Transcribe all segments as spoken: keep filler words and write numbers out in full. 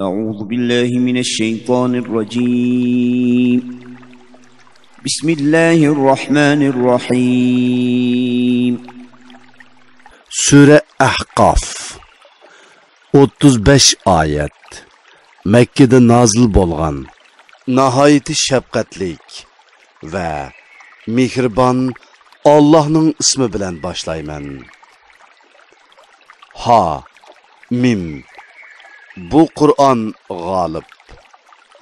أعوذ بالله من الشيطان الرجيم. بسم الله الرحمن الرحيم. سۈرە ئەھقاف. ئوتتۇز بەش ئايەت. مەككىدە نازىل بولغان. ناھايىتى شەپقەتلىك ۋە مېھرىبان ئاللاھنىڭ ئىسمى بىلەن باشلايمەن. ھا، مىم. بۇ قۇرئان غالىب،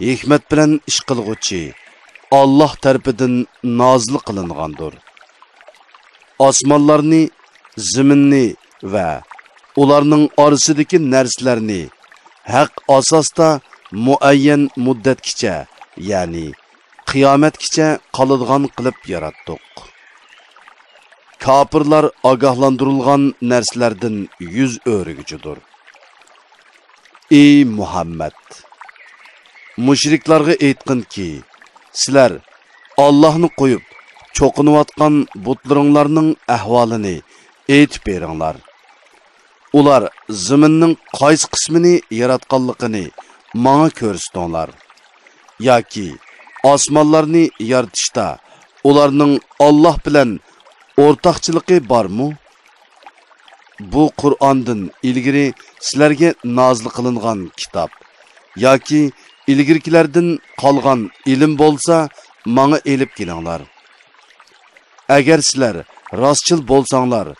ھېكمەت بىلەن ئىش قىلغۇچى، ئاللاھ تەرىپىدىن نازىل قىلىنغاندۇر. ئاسمانلارنى، زېمىننى ۋە ئۇلارنىڭ ئارىسىدىكى نەرسىلەرنى ھەق ئاساستا مۇئەييەن مۇددەتكىچە، يەنى قىيامەتكىچە قالىدىغان قىلىپ ياراتتۇق. كاپىرلار ئاگاھلاندۇرۇلغان نەرسىلەردىن يۈز ئۆرۈگۈچىدۇر. ئى مۇھەممەد! مۇشرىكلارغا ئېيتقىنكى، سىلەر ئاللاھنى قويۇپ چوقۇنۇۋاتقان بۇتلىرىڭلارنىڭ ئەھۋالىنى ئېيتىپ بېرىڭلار. ئۇلار زېمىننىڭ قايسى قىسمىنى ياراتقانلىقىنى ماڭا كۆرسىتىڭلار. ياكى ئاسمانلارنى يارىتىشتا ئۇلارنىڭ ئاللاھ بىلەن ئورتاقچىلىقى بارمۇ؟ بۇ قۇرئاندىن ئىلگىرى سىلەرگە نازىل قىلىنغان كىتاب ياكى ئىلگىرىكىلەردىن قالغان ئىلىم بولسا، ماڭا ئېلىپ كېلىڭلار. ئەگەر سىلەر راستچىل بولساڭلار،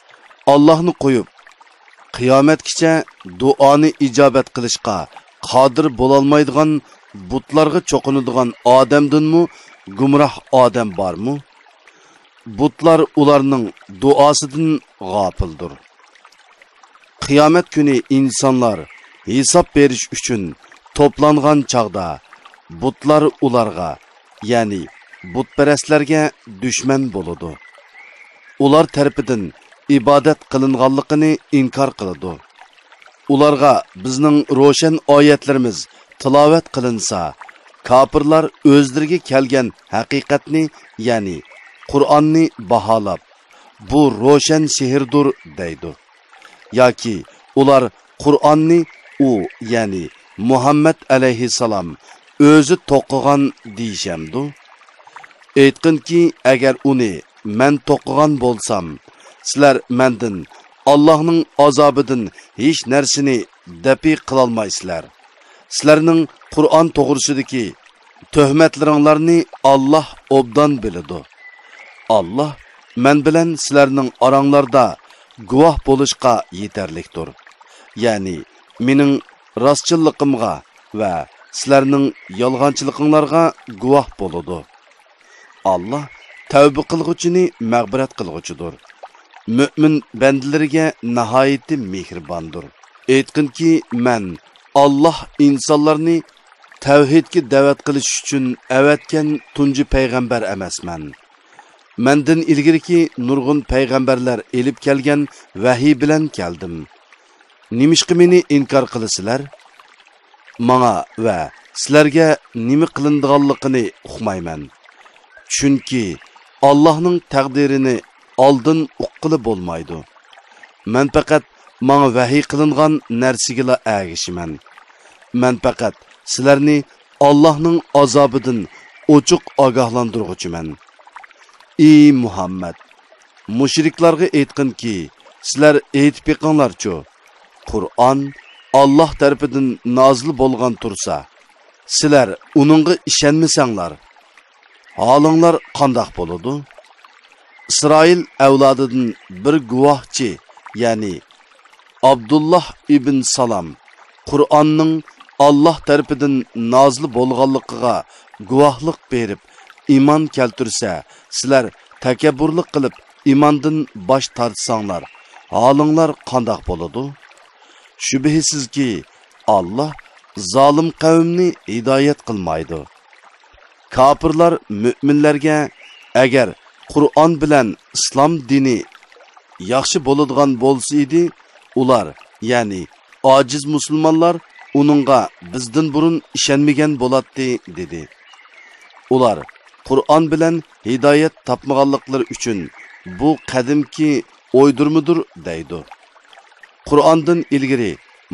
ئاللاھنى قويۇپ، قىيامەتكىچە دۇئانى ئىجابەت قىلىشقا قادىر بولالمايدىغان بۇتلارغا چوقۇنىدىغان ئادەمدىنمۇ گۇمراھ ئادەم بارمۇ؟ بۇتلار ئۇلارنىڭ دۇئاسىدىن غاپىلدۇر. قىيامەت كۈنى ئىنسانلار ھېساب بېرىش ئۈچۈن توپلانغان چاغدا، بۇتلار ئۇلارغا، يەنى بۇتپەرەسلەرگە دۈشمەن بولىدۇ. ئۇلار تەرىپىدىن ئىبادەت قىلىنغانلىقىنى ئىنكار قىلىدۇ. ئۇلارغا بىزنىڭ روشەن ئايەتلىرىمىز تىلاۋەت قىلىنسا، كاپىرلار ئۆزلىرىگە كەلگەن ھەقىقەتنى، يەنى قۇرئاننى باھالاپ، بۇ روشەن سېھىردۇر دەيدۇ. ياكى ئۇلار قۇرئاننى ئۇ، يەنى مۇھەممەد ئەلەيھىسسالام ئۆزى توقۇغان دېيىشەمدۇ؟ ئېيتقىنكى، ئەگەر ئۇنى مەن توقۇغان بولسام، سىلەر مەندىن ئاللاھنىڭ ئازابىدىن ھېچ نەرسىنى دەپئى قىلالمايسىلەر. سىلەرنىڭ قۇرئان توغرىسىدىكى تۆھمەتلىرىڭلارنى ئاللاھ ئوبدان بىلىدۇ. ئاللاھ مەن بىلەن سىلەرنىڭ ئاراڭلاردا گۇۋاھ بولۇشقا يېتەرلىكتۇر. يەنى مېنىڭ راستچىللىقىمغا ۋە سىلەرنىڭ يالغانچىلىقىڭلارغا گۇۋاھ بولىدۇ. ئاللاھ تەۋبە قىلغۇچىنى مەغپىرەت قىلغۇچىدۇر. مۆمىن بەندىلىرىگە ناھايىتى مېھرىباندۇر. ئېيتقىنكى، مەن ئاللاھ ئىنسانلارنى تەۋھىدكە دەۋەت قىلىش ئۈچۈن ئەۋەتكەن تۇنجى پەيغەمبەر ئەمەسمەن. مەندىن ئىلگىرىكى نۇرغۇن پەيغەمبەرلەر ئېلىپ كەلگەن ۋەھىي بىلەن كەلدىم. نېمىشقا مېنى ئىنكار قىلىسىلەر؟ ماڭا ۋە سىلەرگە نېمە قىلىنىدىغانلىقىنى ئۇقمايمەن. چۈنكى ئاللاھنىڭ تەقدىرىنى ئالدىن ئۇققىلى بولمايدۇ. مەن پەقەت ماڭا ۋەھىي قىلىنغان نەرسىگىلا ئەگىشىمەن. مەن پەقەت سىلەرنى ئاللاھنىڭ ئازابىدىن ئوچۇق ئاگاھلاندۇرغۇچىمەن. ئى مۇھەممەد! مۇشرىكلارغا ئېيتقىنكى، سىلەر ئېيتىپ بېقىڭلارچۇ، قۇرئان ئاللاھ تەرىپىدىن نازىل بولغان تۇرسا، سىلەر ئۇنىڭغا ئىشەنمىسەڭلار، ھالىڭلار قانداق بولىدۇ؟ ئىسرائىل ئەۋلادىدىن بىر گۇۋاھچى، يەنى ئابدۇللاھ ئىبن سالام قۇرئاننىڭ ئاللاھ تەرىپىدىن نازىل بولغانلىقىغا گۇۋاھلىق بېرىپ ئىمان كەلتۈرسە، سىلەر تەكەببۇرلۇق قىلىپ ئىماندىن باش تارتساڭلار، ھالىڭلار قانداق بولىدۇ؟ شۈبھىسىزكى، ئاللاھ زالىم قەۋمنى ھىدايەت قىلمايدۇ. كاپىرلار مۆمىنلەرگە، ئەگەر قۇرئان بىلەن ئىسلام دىنى ياخشى بولىدىغان بولسا ئىدى، ئۇلار، يەنى ئاجىز مۇسۇلمانلار ئۇنىڭغا بىزدىن بۇرۇن ئىشەنمىگەن بولاتتى، دېدى. ئۇلار قۇرئان بىلەن ھىدايەت تاپمىغانلىقلىرى ئۈچۈن بۇ قەدىمكى ئويدۇرمىدۇر دەيدۇ. قۇرئاندىن ئىلگىرى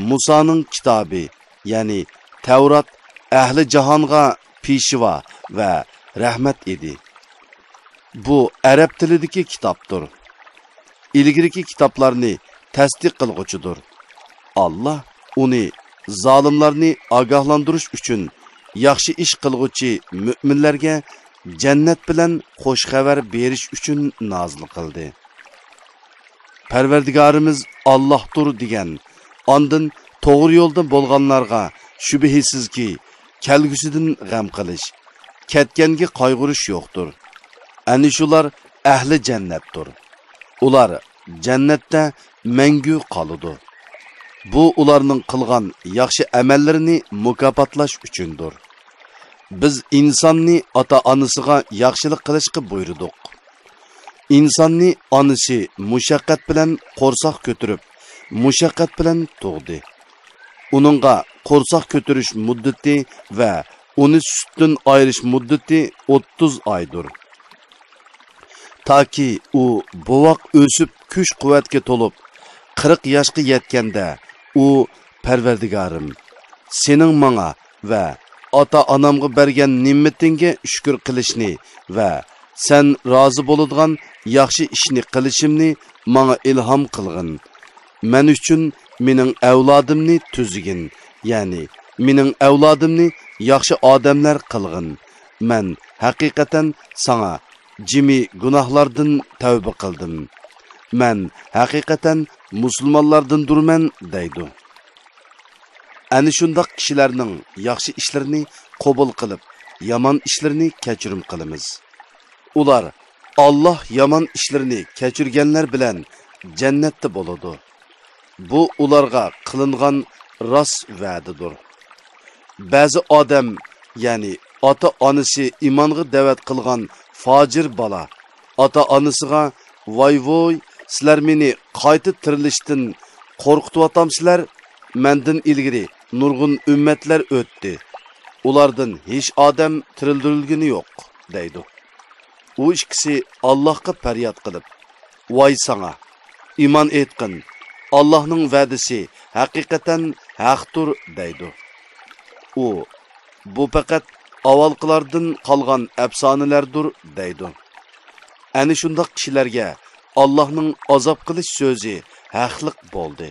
مۇسانىڭ كىتابى، يەنى تەۋرات ئەھلى جاھانغا پېشۋا ۋە رەھمەت ئىدى. بۇ ئەرەب تىلىدىكى كىتابتۇر. ئىلگىرىكى كىتابلارنى تەستىق قىلغۇچىدۇر. ئاللا ئۇنى زالىملارنى ئاگاھلاندۇرۇش ئۈچۈن ياخشى ئىش قىلغۇچى مۆمىنلەرگە جەننەت بىلەن خۇش خەۋەر بېرىش ئۈچۈن نازىل قىلدى. پەرۋەردىگارىمىز ئاللاھتۇر دېگەن، ئاندىن توغرا يولدا بولغانلارغا شۈبھىسىزكى، كەلگۈسىدىن غەم قىلىش، كەتكەنگە قايغۇرۇش يوقتۇر. ئەنە شۇلار ئەھلى جەننەتتۇر. ئۇلار جەننەتتە مەڭگۈ قالىدۇ. بۇ ئۇلارنىڭ قىلغان ياخشى ئەمەللىرىنى مۇكاپاتلاش ئۈچۈندۇر. بىز ئىنساننى ئاتا-ئانىسىغا ياخشىلىق قىلىشقا بۇيرۇدۇق. ئىنساننى ئانىسى مۇشەققەت بىلەن قورساق كۆتۈرۈپ، مۇشەققەت بىلەن تۇغدى. ئۇنىڭغا قورساق كۆتۈرۈش مۇددىتى ۋە ئۇنى سۈتتىن ئايرىش مۇددىتى ئوتتۇز ئايدۇر. تاكى ئۇ بوۋاق ئۆسۈپ، كۈچ-قۇۋۋەتكە تولۇپ، قىرىق ياشقا يەتكەندە، ئۇ، پەرۋەردىگارىم، سېنىڭ ماڭا ۋە ئاتا-ئانامغا بەرگەن نېمىتىڭگە شۈكۈر قىلىشنى ۋە سەن رازى بولىدىغان ياخشى ئىشنى قىلىشىمنى ماڭا ئىلھام قىلغىن. مەن ئۈچۈن مېنىڭ ئەۋلادىمنى تۈزگىن، يەنى مېنىڭ ئەۋلادىمنى ياخشى ئادەملەر قىلغىن. مەن ھەقىقەتەن ساڭا جىمى گۇناھلاردىن تەۋبە قىلدىم. مەن ھەقىقەتەن مۇسۇلمانلاردىندۇرمەن دەيدۇ. ئەنە شۇنداق كىشىلەرنىڭ ياخشى ئىشلىرىنى قوبۇل قىلىپ، يامان ئىشلىرىنى كەچۈرۈم قىلىمىز. ئۇلار ئاللاھ يامان ئىشلىرىنى كەچۈرگەنلەر بىلەن جەننەتتە بولىدۇ. بۇ ئۇلارغا قىلىنغان راست ۋەدىدۇر. بەزى ئادەم، يەنى ئاتا-ئانىسى ئىمانغا دەۋەت قىلغان فاجىر بالا، ئاتا-ئانىسىغا، ۋاي-ۋۇي، سىلەر مېنى قايتا تىرىلىشتىن قورقۇتۇۋاتامسىلەر؟ مەندىن ئىلگىرى نۇرغۇن ئۈممەتلەر ئۆتتى. ئۇلاردىن ھېچ ئادەم تىرىلدۈرۈلگىنى يوق، دەيدۇ. ئۇ ئىككىسى ئاللاھقا پەرياد قىلىپ، ۋاي ساڭا! ئىمان ئېيتقىن، ئاللاھنىڭ ۋەدىسى ھەقىقەتەن ھەقتۇر، دەيدۇ. ئۇ، بۇ پەقەت ئاۋۋالقىلاردىن قالغان ئەپسانىلەردۇر، دەيدۇ. ئەنە شۇنداق كىشىلەرگە ئاللاھنىڭ ئازاب قىلىش سۆزى ھەقلىق بولدى.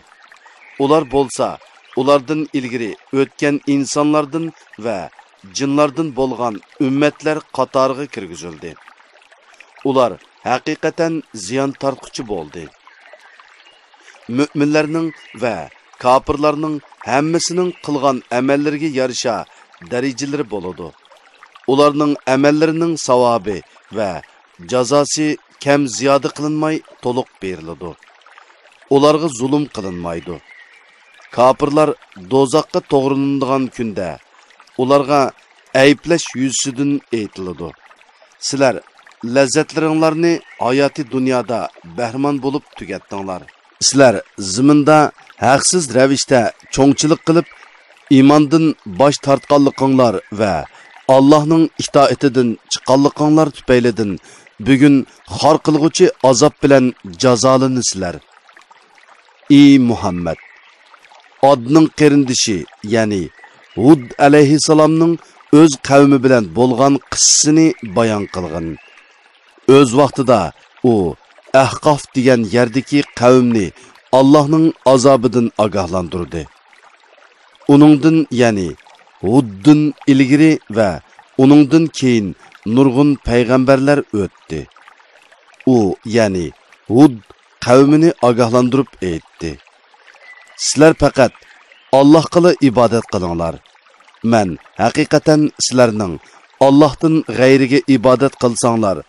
ئۇلار بولسا ئۇلاردىن ئىلگىرى ئۆتكەن ئىنسانلاردىن ۋە جىنلاردىن بولغان ئۈممەتلەر قاتارىغا كىرگۈزۈلدى. ئۇلار ھەقىقەتەن زىيان تارتقۇچى بولدى. مۆمىنلەرنىڭ ۋە كاپىرلارنىڭ ھەممىسىنىڭ قىلغان ئەمەللىرىگە يارىشا دەرىجىلىرى بولىدۇ. ئۇلارنىڭ ئەمەللىرىنىڭ ساۋابى ۋە جازاسى كەم زىيادە قىلىنماي تولۇق بېرىلىدۇ. ئۇلارغا زۇلۇم قىلىنمايدۇ. كاپىرلار دوزاخقا توغرىلىنىدىغان كۈندە ئۇلارغا ئەيىبلەش يۈزىسىدىن ئېيتىلىدۇ. سىلەر لەززەتلىرىڭلارنى ھاياتىي دۇنيادا بەھرىمەن بولۇپ تۈگەتتىڭلار. سىلەر زېمىندا ھەقسىز رەۋىشتە چوڭچىلىق قىلىپ، ئىماندىن باش تارتقانلىقىڭلار ۋە ئاللاھنىڭ ئىتائىتىدىن چىققانلىقىڭلار تۈپەيلىدىن بۈگۈن خار قىلغۇچى ئازاب بىلەن جازالىنىسىلەر. ئى مۇھەممەد! ئادنىڭ قېرىندىشى، يەنى ھۇد ئەلەيھىسسالامنىڭ ئۆز قەۋمى بىلەن بولغان قىسسىسىنى بايان قىلغىن. ئۆز ۋاقتىدا ئۇ ئەھقاف دېگەن يەردىكى قەۋمنى ئاللاھنىڭ ئازابىدىن ئاگاھلاندۇردى. ئۇنىڭدىن، يەنى ھۇددىن ئىلگىرى ۋە ئۇنىڭدىن كېيىن نۇرغۇن پەيغەمبەرلەر ئۆتتى. ئۇ، يەنى ھۇد، قەۋمىنى ئاگاھلاندۇرۇپ ئېيتتى: سىلەر پەقەت ئاللاھقىلا ئىبادەت قىلىڭلار. مەن ھەقىقەتەن سىلەرنىڭ ئاللاھتىن غەيرىگە ئىبادەت قىلساڭلار،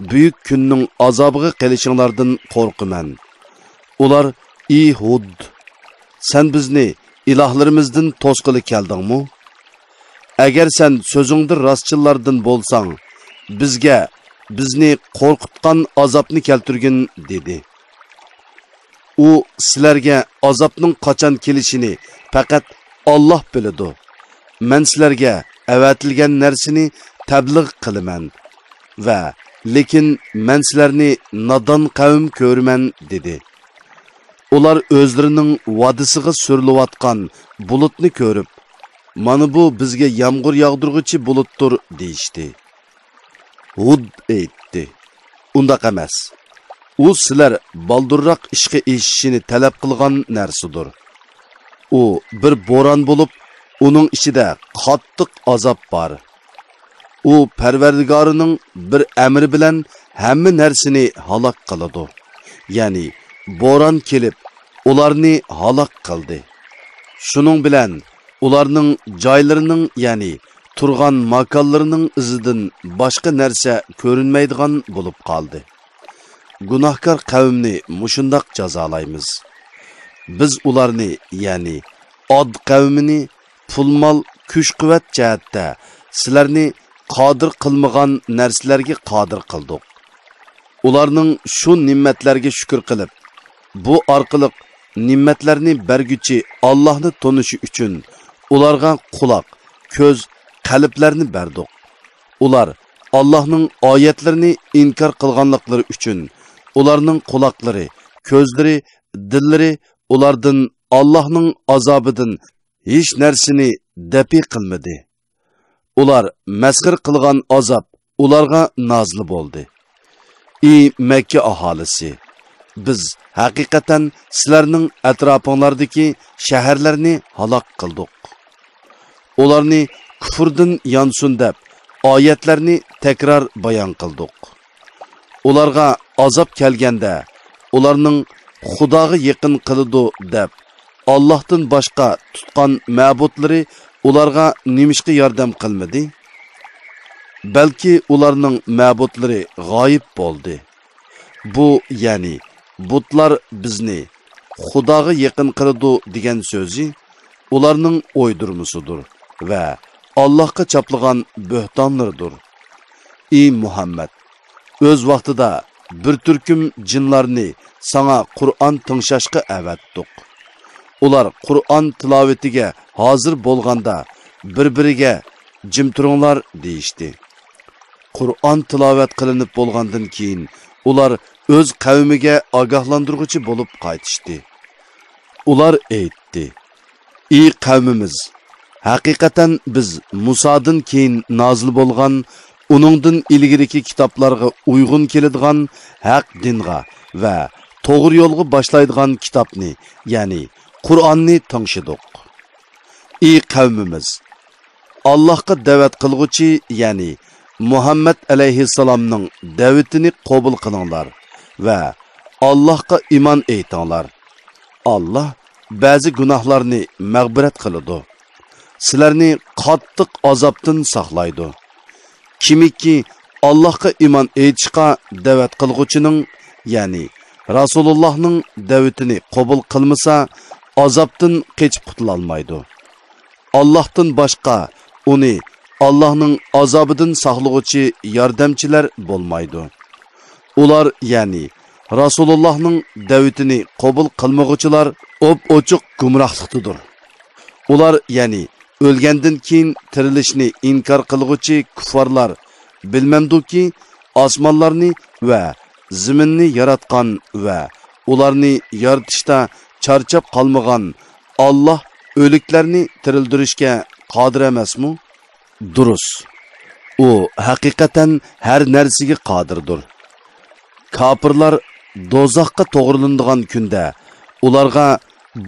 بۈيۈك كۈننىڭ ئازابىغا قېلىشىڭلاردىن قورقىمەن. ئۇلار: ئى ھۇد، سەن بىزنى ئىلاھلىرىمىزدىن توسقىلى كەلدىڭمۇ؟ ئەگەر سەن سۆزۈڭدە راستچىللاردىن بولساڭ، بىزگە بىزنى قورقۇتقان ئازابنى كەلتۈرگىن، دېدى. ئۇ: سىلەرگە ئازابنىڭ قاچان كېلىشىنى پەقەت ئاللاھ بىلىدۇ. مەن سىلەرگە ئەۋەتىلگەن نەرسىنى تەبلىغ قىلىمەن ۋە لېكىن مەن سىلەرنى نادان قەۋم كۆرىمەن، دېدى. ئۇلار ئۆزلىرىنىڭ ۋادىسىغا سۈرۈلۈۋاتقان بۇلۇتنى كۆرۈپ، «مانا بۇ بىزگە يامغۇر ياغدۇرغۇچى بۇلۇتتۇر» دېيىشتى. ھۇد ئېيتتى: «ئۇنداق ئەمەس. ئۇ سىلەر بالدۇرراق ئىشقا ئېشىشىنى تەلەپ قىلغان نەرسىدۇر. ئۇ بىر بوران بولۇپ، ئۇنىڭ ئىچىدە قاتتىق ئازاب بار. ئۇ پەرۋەردىگارىنىڭ بىر ئەمرى بىلەن ھەممە نەرسىنى ھالاك قىلىدۇ.» يەنى بوران كېلىپ، ئۇلارنى ھالاك قىلدى. شۇنىڭ بىلەن ئۇلارنىڭ جايلىرىنىڭ، يەنى تۇرغان ماكانلىرىنىڭ ئىزىدىن باشقا نەرسە كۆرۈنمەيدىغان بولۇپ قالدى. گۇناھكار قەۋمنى مۇشۇنداق جازالايمىز. بىز ئۇلارنى، يەنى ئاد قەۋمىنى، پۇل-مال، كۈچ-قۇۋۋەت جەھەتتە سىلەرنى قادىر قىلمىغان نەرسىلەرگە قادىر قىلدۇق. ئۇلارنىڭ شۇ نېمەتلەرگە شۈكۈر قىلىپ، بۇ ئارقىلىق نېمەتلەرنى بەرگۈچى ئاللاھنى تونۇشى ئۈچۈن ئۇلارغا قۇلاق، كۆز، قەلبلەرنى بەردۇق. ئۇلار ئاللاھنىڭ ئايەتلىرىنى ئىنكار قىلغانلىقلىرى ئۈچۈن ئۇلارنىڭ قۇلاقلىرى، كۆزلىرى، دىللىرى ئۇلاردىن ئاللاھنىڭ ئازابىدىن ھېچ نەرسىنى دەپئى قىلمىدى. ئۇلار مەسخىرە قىلغان ئازاب ئۇلارغا نازىل بولدى. ئى مەككە ئاھالىسى! بىز ھەقىقەتەن سىلەرنىڭ ئەتراپىڭلاردىكى شەھەرلەرنى ھالاك قىلدۇق. ئۇلارنى كۇفرىدىن يانسۇن دەپ، ئايەتلەرنى تەكرار بايان قىلدۇق. ئۇلارغا ئازاب كەلگەندە، ئۇلارنىڭ خۇداغا يېقىن قىلىدۇ دەپ، ئاللاھتىن باشقا تۇتقان مەبۇدلىرى ئۇلارغا نېمىشقا ياردەم قىلمىدى؟ بەلكى ئۇلارنىڭ مەبۇدلىرى غايىب بولدى. بۇ، يەنى بۇتلار بىزنى خۇداغا يېقىن قىلىدۇ دېگەن سۆزى ئۇلارنىڭ ئويدۇرمىسىدۇر ۋە ئاللاھقا چاپلىغان بۆھتانلىرىدۇر. ئى مۇھەممەد! ئۆز ۋاقتىدا بىر تۈركۈم جىنلارنى ساڭا قۇرئان تىڭشاشقا ئەۋەتتۇق. ئۇلار قۇرئان تىلاۋىتىگە ھازىر بولغاندا بىر-بىرىگە «جىم تۇرۇڭلار» دېيىشتى. قۇرئان تىلاۋەت قىلىنىپ بولغاندىن كېيىن، ئۇلار ئۆز قەۋمىگە ئاگاھلاندۇرغۇچى بولۇپ قايتىشتى. ئۇلار ئېيتتى: ئى قەۋمىمىز! ھەقىقەتەن بىز مۇسادىن كېيىن نازىل بولغان، ئۇنىڭدىن ئىلگىرىكى كىتابلارغا ئۇيغۇن كېلىدىغان ھەق دىنغا ۋە توغرا يولغا باشلايدىغان كىتابنى، يەنى قۇرئاننى تىڭشىدۇق. ئى قەۋمىمىز! ئاللاھقا دەۋەت قىلغۇچى، يەنى مۇھەممەد ئەلەيھىسسالامنىڭ دەۋىتىنى قوبۇل قىلىڭلار ۋە ئاللاھقا ئىمان ئېيتىڭلار. ئاللاھ بەزى گۇناھلارنى مەغپىرەت قىلىدۇ. سىلەرنى قاتتىق ئازابتىن ساقلايدۇ. كىمكى ئاللاھقا ئىمان ئېيتىشقا دەۋەت قىلغۇچىنىڭ، يەنى رەسۇلۇللاھنىڭ دەۋىتىنى قوبۇل قىلمىسا، ئازابتىن قېچىپ قۇتۇلالمايدۇ. ئاللاھتىن باشقا ئۇنى ئاللاھنىڭ ئازابىدىن ساقلىغۇچى ياردەمچىلەر بولمايدۇ. ئۇلار، يەنى رەسۇلۇللاھنىڭ دەۋىتىنى قوبۇل قىلمىغۇچىلار ئوپئوچۇق گۇمراھلىقتىدۇر. ئۇلار، يەنى ئۆلگەندىن كېيىن تىرىلىشنى ئىنكار قىلغۇچى كۇففارلار بىلمەمدۇكى، ئاسمانلارنى ۋە زېمىننى ياراتقان ۋە ئۇلارنى يارىتىشتا چارچاپ قالمىغان ئاللاھ ئۆلۈكلەرنى تىرىلدۈرۈشكە قادىر ئەمەسمۇ؟ دۇرۇس، ئۇ ھەقىقەتەن ھەر نەرسىگە قادىردۇر. كاپىرلار دوزاخقا توغرىلىنىدىغان كۈندە ئۇلارغا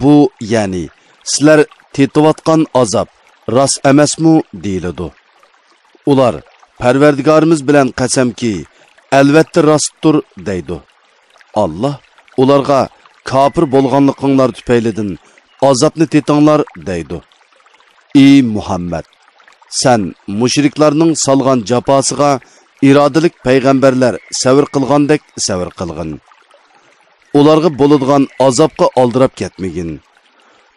بۇ، يەنى سىلەر تېتىۋاتقان ئازاب راست ئەمەسمۇ دېيىلىدۇ. ئۇلار پەرۋەردىگارىمىز بىلەن قەسەمكى، ئەلۋەتتە راستتۇر دەيدۇ. ئاللاھ ئۇلارغا كاپىر بولغانلىقىڭلار تۈپەيلىدىن ئازابنى تېتىڭلار دەيدۇ. ئى مۇھەممەد! سەن مۇشرىكلارنىڭ سالغان جاپاسىغا ئىرادىلىك پەيغەمبەرلەر سەۋر قىلغاندەك سەۋر قىلغىن. ئۇلارغا بولىدىغان ئازابقا ئالدىراپ كەتمىگىن.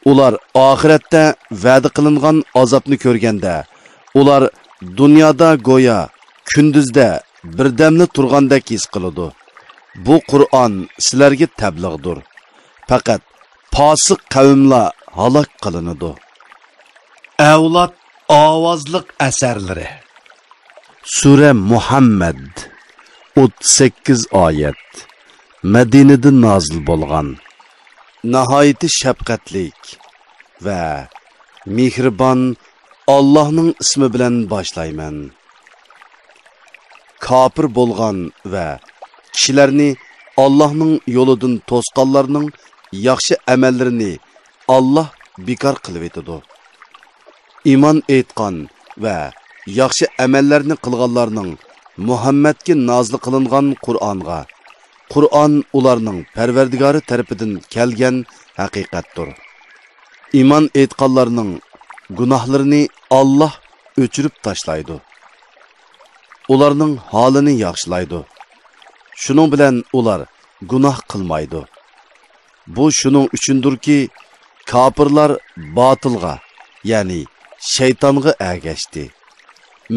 ئۇلار ئاخىرەتتە ۋەدە قىلىنغان ئازابنى كۆرگەندە، ئۇلار دۇنيادا گويا كۈندۈزدە بىردەملا تۇرغاندەك ھېس قىلىدۇ. بۇ قۇرئان سىلەرگە تەبلىغدۇر. پەقەت پاسىق قەۋملا ھالاك قىلىنىدۇ. ئەۋلاد ئاۋازلىق ئەسەرلىرى. سۈرە مۇھەممەد، ئوتتۇز سەككىز ئايەت. مەدىنىدە نازىل بولغان. ناھايىتى شەپقەتلىك ۋە مېھرىبان، ئاللاھنىڭ ئىسمى بىلەن باشلايمەن. كاپىر بولغان ۋە كىشىلەرنى ئاللاھنىڭ يولىدىن توسقانلارنىڭ ياخشى ئەمەللىرىنى ئاللاھ بىكار قىلىۋېتىدۇ. ئىمان ئېيتقان ۋە ياخشى ئەمەللەرنى قىلغانلارنىڭ مۇھەممەدكە نازىل قىلىنغان قۇرئانغا، قۇرئان ئۇلارنىڭ پەرۋەردىگارى تەرىپىدىن كەلگەن ھەقىقەتتۇر. ئىمان ئېيتقانلارنىڭ گۇناھلىرىنى ئاللاھ ئۆچۈرۈپ تاشلايدۇ. ئۇلارنىڭ ھالىنى ياخشىلايدۇ. شۇنىڭ بىلەن ئۇلار گۇناھ قىلمايدۇ. بۇ شۇنىڭ ئۈچۈندۇركى، كاپىرلار باتىلغا، يەنى شەيتانغا ئەگەشتى.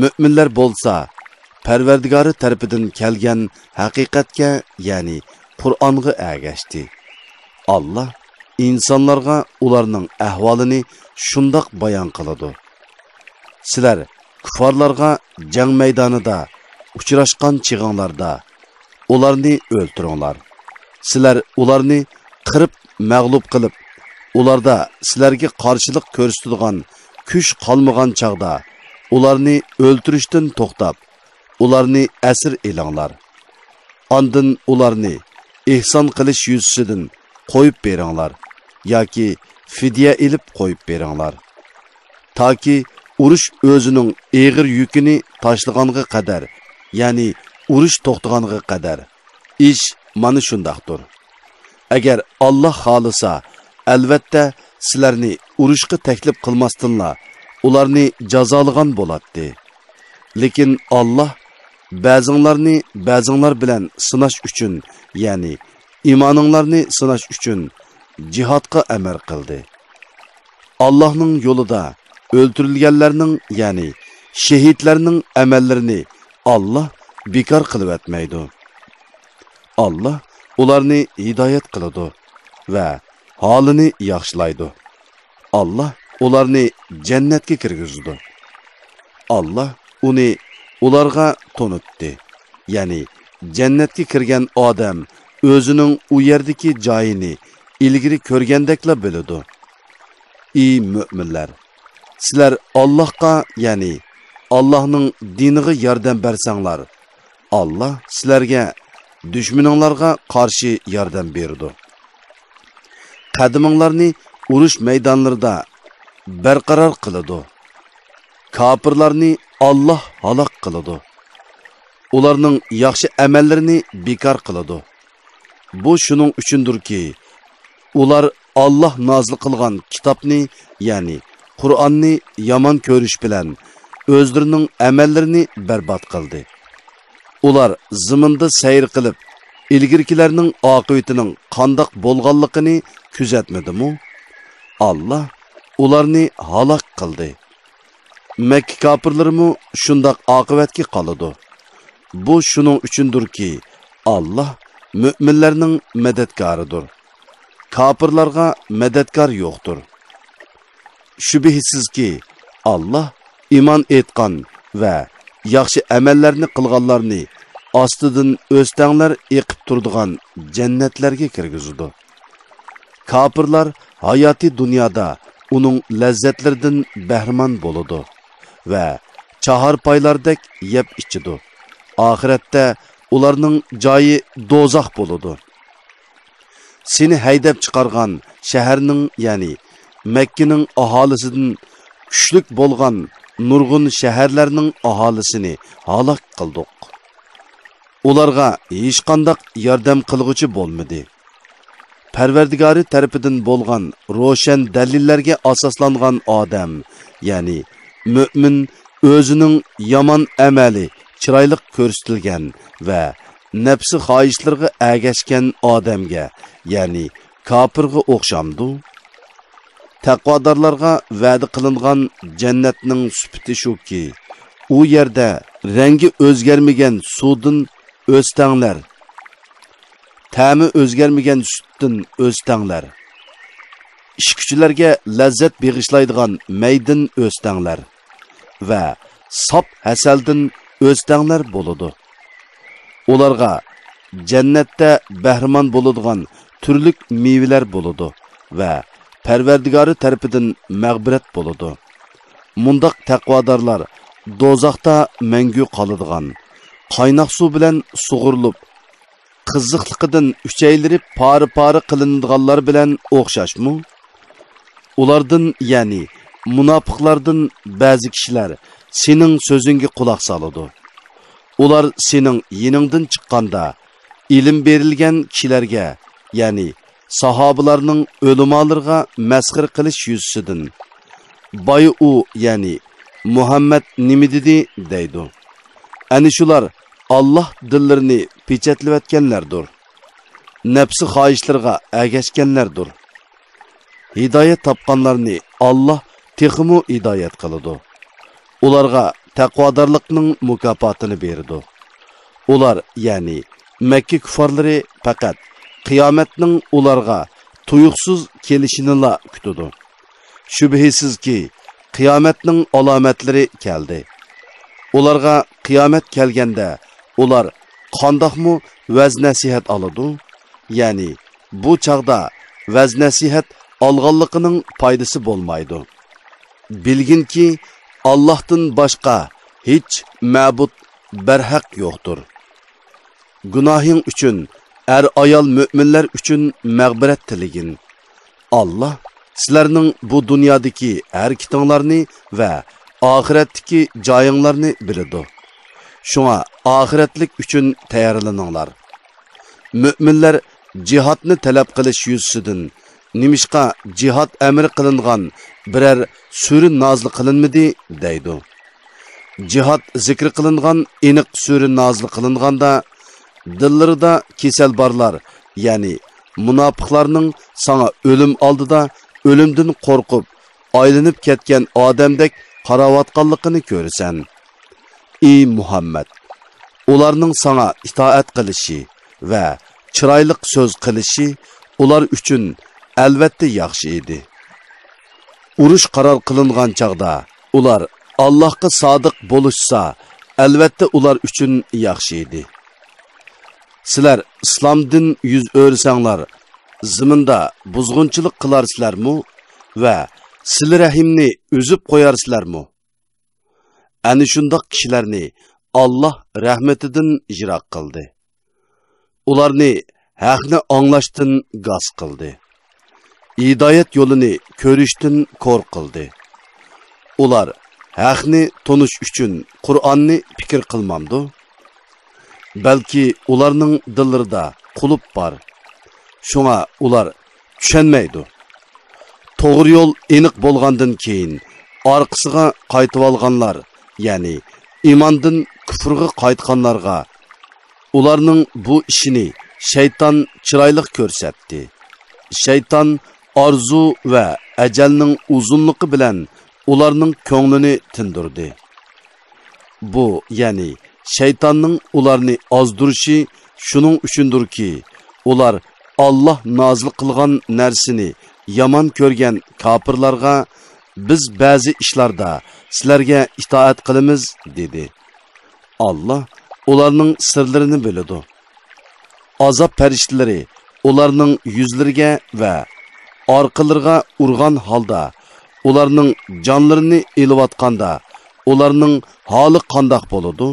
مۆمىنلەر بولسا پەرۋەردىگارى تەرىپىدىن كەلگەن ھەقىقەتكە، يەنى قۇرئانغا ئەگەشتى. ئاللاھ ئىنسانلارغا ئۇلارنىڭ ئەھۋالىنى شۇنداق بايان قىلىدۇ. سىلەر كۇففارلارغا جەڭ مەيدانىدا ئۇچراشقان چېغىڭلاردا، ئۇلارنى ئۆلتۈرۈڭلار. سىلەر ئۇلارنى قىرىپ مەغلۇپ قىلىپ، ئۇلاردا سىلەرگە قارشىلىق كۆرسىتىدىغان كۈچ قالمىغان چاغدا، ئۇلارنى ئۆلتۈرۈشتىن توختاپ، ئۇلارنى ئەسىر ئېلىڭلار. ئاندىن ئۇلارنى ئېھسان قىلىش يۈزىسىدىن قويۇپ بېرىڭلار ياكى فىدىيە ئېلىپ قويۇپ بېرىڭلار. تاكى ئۇرۇش ئۆزىنىڭ ئېغىر يۈكىنى تاشلىغانغا قەدەر، يەنى ئۇرۇش توختىغانغا قەدەر. ئىش مانا شۇنداقتۇر. ئەگەر ئاللاھ خالىسا، ئەلۋەتتە سىلەرنى ئۇرۇشقا تەكلىپ قىلماستىنلا ئۇلارنى جازالىغان بولاتتى. لېكىن ئاللاھ بەزىڭلارنى بەزىڭلار بىلەن سىناش ئۈچۈن، يەنى ئىمانىڭلارنى سىناش ئۈچۈن جىھادقا ئەمر قىلدى. ئاللاھنىڭ يولىدا ئۆلتۈرۈلگەنلەرنىڭ، يەنى شېھىتلەرنىڭ ئەمەللىرىنى ئاللاھ بىكار قىلىۋەتمەيدۇ. ئاللاھ ئۇلارنى ھىدايەت قىلىدۇ ۋە ھالىنى ياخشىلايدۇ. ئاللاھ ئۇلارنى جەننەتكە كىرگۈزىدۇ. ئاللاھ ئۇنى ئۇلارغا تونۇتتى. يەنى جەننەتكە كىرگەن ئادەم ئۆزىنىڭ ئۇ يەردىكى جايىنى ئىلگىرى كۆرگەندەكلا بىلىدۇ. ئى مۆمىنلەر! سىلەر ئاللاھقا، يەنى ئاللاھنىڭ دىنىغا ياردەم بەرسەڭلار، ئاللاھ سىلەرگە دۈشمىنىڭلارغا قارشى ياردەم بېرىدۇ. قەدىمىڭلارنى ئۇرۇش مەيدانلىرىدا بەرقارار قىلىدۇ. كاپىرلارنى ئاللاھ ھالاك قىلىدۇ. ئۇلارنىڭ ياخشى ئەمەللىرىنى بىكار قىلىدۇ. بۇ شۇنىڭ ئۈچۈندۇركى، ئۇلار ئاللاھ نازىل قىلغان كىتابنى، يەنى قۇرئاننى يامان كۆرۈش بىلەن ئۆزلىرىنىڭ ئەمەللىرىنى بەربات قىلدى. ئۇلار زېمىندا سەير قىلىپ، ئىلگىرىكىلەرنىڭ ئاقىۋىتىنىڭ قانداق بولغانلىقىنى كۆزەتمىدىمۇ؟ ئاللاھ ئۇلارنى ھالاك قىلدى. مەككە كاپىرلىرىمۇ شۇنداق ئاقىۋەتكە قالىدۇ. بۇ شۇنىڭ ئۈچۈندۇركى، ئاللاھ مۆمىنلەرنىڭ مەدەتكارىدۇر. كاپىرلارغا مەدەتكار يوقتۇر. شۈبھىسىزكى، ئاللاھ ئىمان ئېيتقان ۋە ياخشى ئەمەللەرنى قىلغانلارنى ئاستىدىن ئۆستەڭلەر ئېقىپ تۇرىدىغان جەننەتلەرگە كىرگۈزىدۇ. كاپىرلار ھاياتىي دۇنيادا ئۇنىڭ لەززەتلىرىدىن بەھرىمەن بولىدۇ ۋە چاھارپايلاردەك يەپ ئىچىدۇ. ئاخىرەتتە ئۇلارنىڭ جايى دوزاخ بولىدۇ. سېنى ھەيدەپ چىقارغان شەھەرنىڭ، يەنى مەككىنىڭ ئاھالىسىدىن كۈچلۈك بولغان نۇرغۇن شەھەرلەرنىڭ ئاھالىسىنى ھالاك قىلدۇق. ئۇلارغا ھېچقانداق ياردەم قىلغۇچى بولمىدى. پەرۋەردىگارى تەرىپىدىن بولغان روشەن دەلىللەرگە ئاساسلانغان ئادەم، يەنى مۆمىن، ئۆزىنىڭ يامان ئەمەلى چىرايلىق كۆرسىتىلگەن ۋە نەپسى خاھىشلىرىغا ئەگەشكەن ئادەمگە، يەنى كاپىرغا ئوخشامدۇ؟ تەقۋادارلارغا ۋەدە قىلىنغان جەننەتنىڭ سۈپىتى شۇكى، ئۇ يەردە رەڭگى ئۆزگەرمىگەن سۇدىن ئۆستەڭلەر، تەمى ئۆزگەرمىگەن سۈتتىن ئۆستەڭلەر، ئىچكۈچىلەرگە لەززەت بېغىشلايدىغان مەيدىن ئۆستەڭلەر ۋە ساپ ھەسەلدىن ئۆستەڭلەر بولىدۇ. ئۇلارغا جەننەتتە بەھرىمەن بولىدىغان تۈرلۈك مېۋىلەر بولىدۇ ۋە پەرۋەردىگارى تەرىپىدىن مەغپىرەت بولىدۇ. مۇنداق تەقۋادارلار دوزاختا مەڭگۈ قالىدىغان، قايناق سۇ بىلەن سۇغۇرۇلۇپ، قىزىقلىقىدىن ئۈچەيلىرى پارە-پارە قىلىنىدىغانلار بىلەن ئوخشاشمۇ؟ ئۇلاردىن، يەنى مۇناپىقلاردىن بەزى كىشىلەر سېنىڭ سۆزۈڭگە قۇلاق سالىدۇ. ئۇلار سېنىڭ يېنىڭدىن چىققاندا، ئىلىم بېرىلگەن كىشىلەرگە، يەنى ساھابىلارنىڭ ئۆلىمالىرىغا مەسخىرە قىلىش يۈزىسىدىن، «بايا ئۇ، يەنى مۇھەممەد نېمە دېدى؟» دەيدۇ. ئەنە شۇلار ئاللاھ دىللىرىنى پېچەتلىۋەتكەنلەردۇر. نەپسى خاھىشلىرىغا ئەگەشكەنلەردۇر. ھىدايەت تاپقانلارنى ئاللاھ تېخىمۇ ھىدايەت قىلىدۇ. ئۇلارغا تەقۋادارلىقنىڭ مۇكاپاتىنى بېرىدۇ. ئۇلار، يەنى مەككە كۇففارلىرى پەقەت قىيامەتنىڭ ئۇلارغا تۇيۇقسىز كېلىشىنىلا كۈتىدۇ. شۈبھىسىزكى، قىيامەتنىڭ ئالامەتلىرى كەلدى. ئۇلارغا قىيامەت كەلگەندە، ئۇلار قانداقمۇ ۋەز-نەسىھەت ئالىدۇ؟ يەنى بۇ چاغدا ۋەز-نەسىھەت ئالغانلىقىنىڭ پايدىسى بولمايدۇ. بىلگىنكى، ئاللاھتىن باشقا ھېچ مەبۇد بەرھەق يوقتۇر. گۇناھىڭ ئۈچۈن ئەر-ئايال مۆمىنلەر ئۈچۈن مەغپىرەت تىلىگىن. ئاللاھ سىلەرنىڭ بۇ دۇنيادىكى ھەرىكىتىڭلارنى ۋە ئاخىرەتتىكى جايىڭلارنى بىلىدۇ. شۇڭا ئاخىرەتلىك ئۈچۈن تەييارلىنىڭلار. مۆمىنلەر جىھادنى تەلەپ قىلىش يۈزىسىدىن، «نېمىشقا جىھاد ئەمرى قىلىنغان بىرەر سۈرە نازىل قىلىنمىدى؟» دەيدۇ. جىھاد زىكرى قىلىنغان ئېنىق سۈرە نازىل قىلىنغاندا، دىللىرىدا كېسەل بارلار، يەنى مۇناپىقلارنىڭ ساڭا ئۆلۈم ئالدىدا ئۆلۈمدىن قورقۇپ ئايلىنىپ كەتكەن ئادەمدەك قاراۋاتقانلىقىنى كۆرىسەن. ئى مۇھەممەد! ئۇلارنىڭ ساڭا ئىتائەت قىلىشى ۋە چىرايلىق سۆز قىلىشى ئۇلار ئۈچۈن ئەلۋەتتە ياخشى ئىدى. ئۇرۇش قارار قىلىنغان چاغدا ئۇلار ئاللاھقا سادىق بولۇشسا، ئەلۋەتتە ئۇلار ئۈچۈن ياخشى ئىدى. سىلەر ئىسلامدىن يۈز ئۆرۈسەڭلار، زېمىندا بۇزغۇنچىلىق قىلارسىلەرمۇ ۋە سىلە رەھىمنى ئۈزۈپ قويارسىلەرمۇ؟ ئەنە شۇنداق كىشىلەرنى ئاللاھ رەھمىتىدىن يىراق قىلدى. ئۇلارنى ھەقنى ئاڭلاشتىن گاس قىلدى. ھىدايەت يولىنى كۆرۈشتىن كور قىلدى. ئۇلار ھەقنى تونۇش ئۈچۈن قۇرئاننى پىكىر قىلمامدۇ؟ بەلكى ئۇلارنىڭ دىللىرىدا قۇلۇپ بار. شۇڭا ئۇلار چۈشەنمەيدۇ. توغرا يول ئېنىق بولغاندىن كېيىن، ئارقىسىغا قايتىۋالغانلار، يەنى ئىماندىن كۇفرغا قايتقانلارغا، ئۇلارنىڭ بۇ ئىشىنى شەيتان چىرايلىق كۆرسەتتى. شەيتان ئارزۇ ۋە ئەجەلنىڭ ئۇزۇنلۇقى بىلەن ئۇلارنىڭ كۆڭلىنى تىندۇردى. بۇ، يەنى شەيتاننىڭ ئۇلارنى ئازدۇرۇشى شۇنىڭ ئۈچۈندۇركى، ئۇلار ئاللاھ نازىل قىلغان نەرسىنى يامان كۆرگەن كاپىرلارغا، «بىز بەزى ئىشلاردا سىلەرگە ئىتائەت قىلىمىز» دېدى. ئاللاھ ئۇلارنىڭ سىرلىرىنى بىلىدۇ. ئازاب پەرىشتىلىرى ئۇلارنىڭ يۈزلىرىگە ۋە ئارقىلىرىغا ئۇرغان ھالدا، ئۇلارنىڭ جانلىرىنى ئېلىۋاتقاندا، ئۇلارنىڭ ھالى قانداق بولىدۇ؟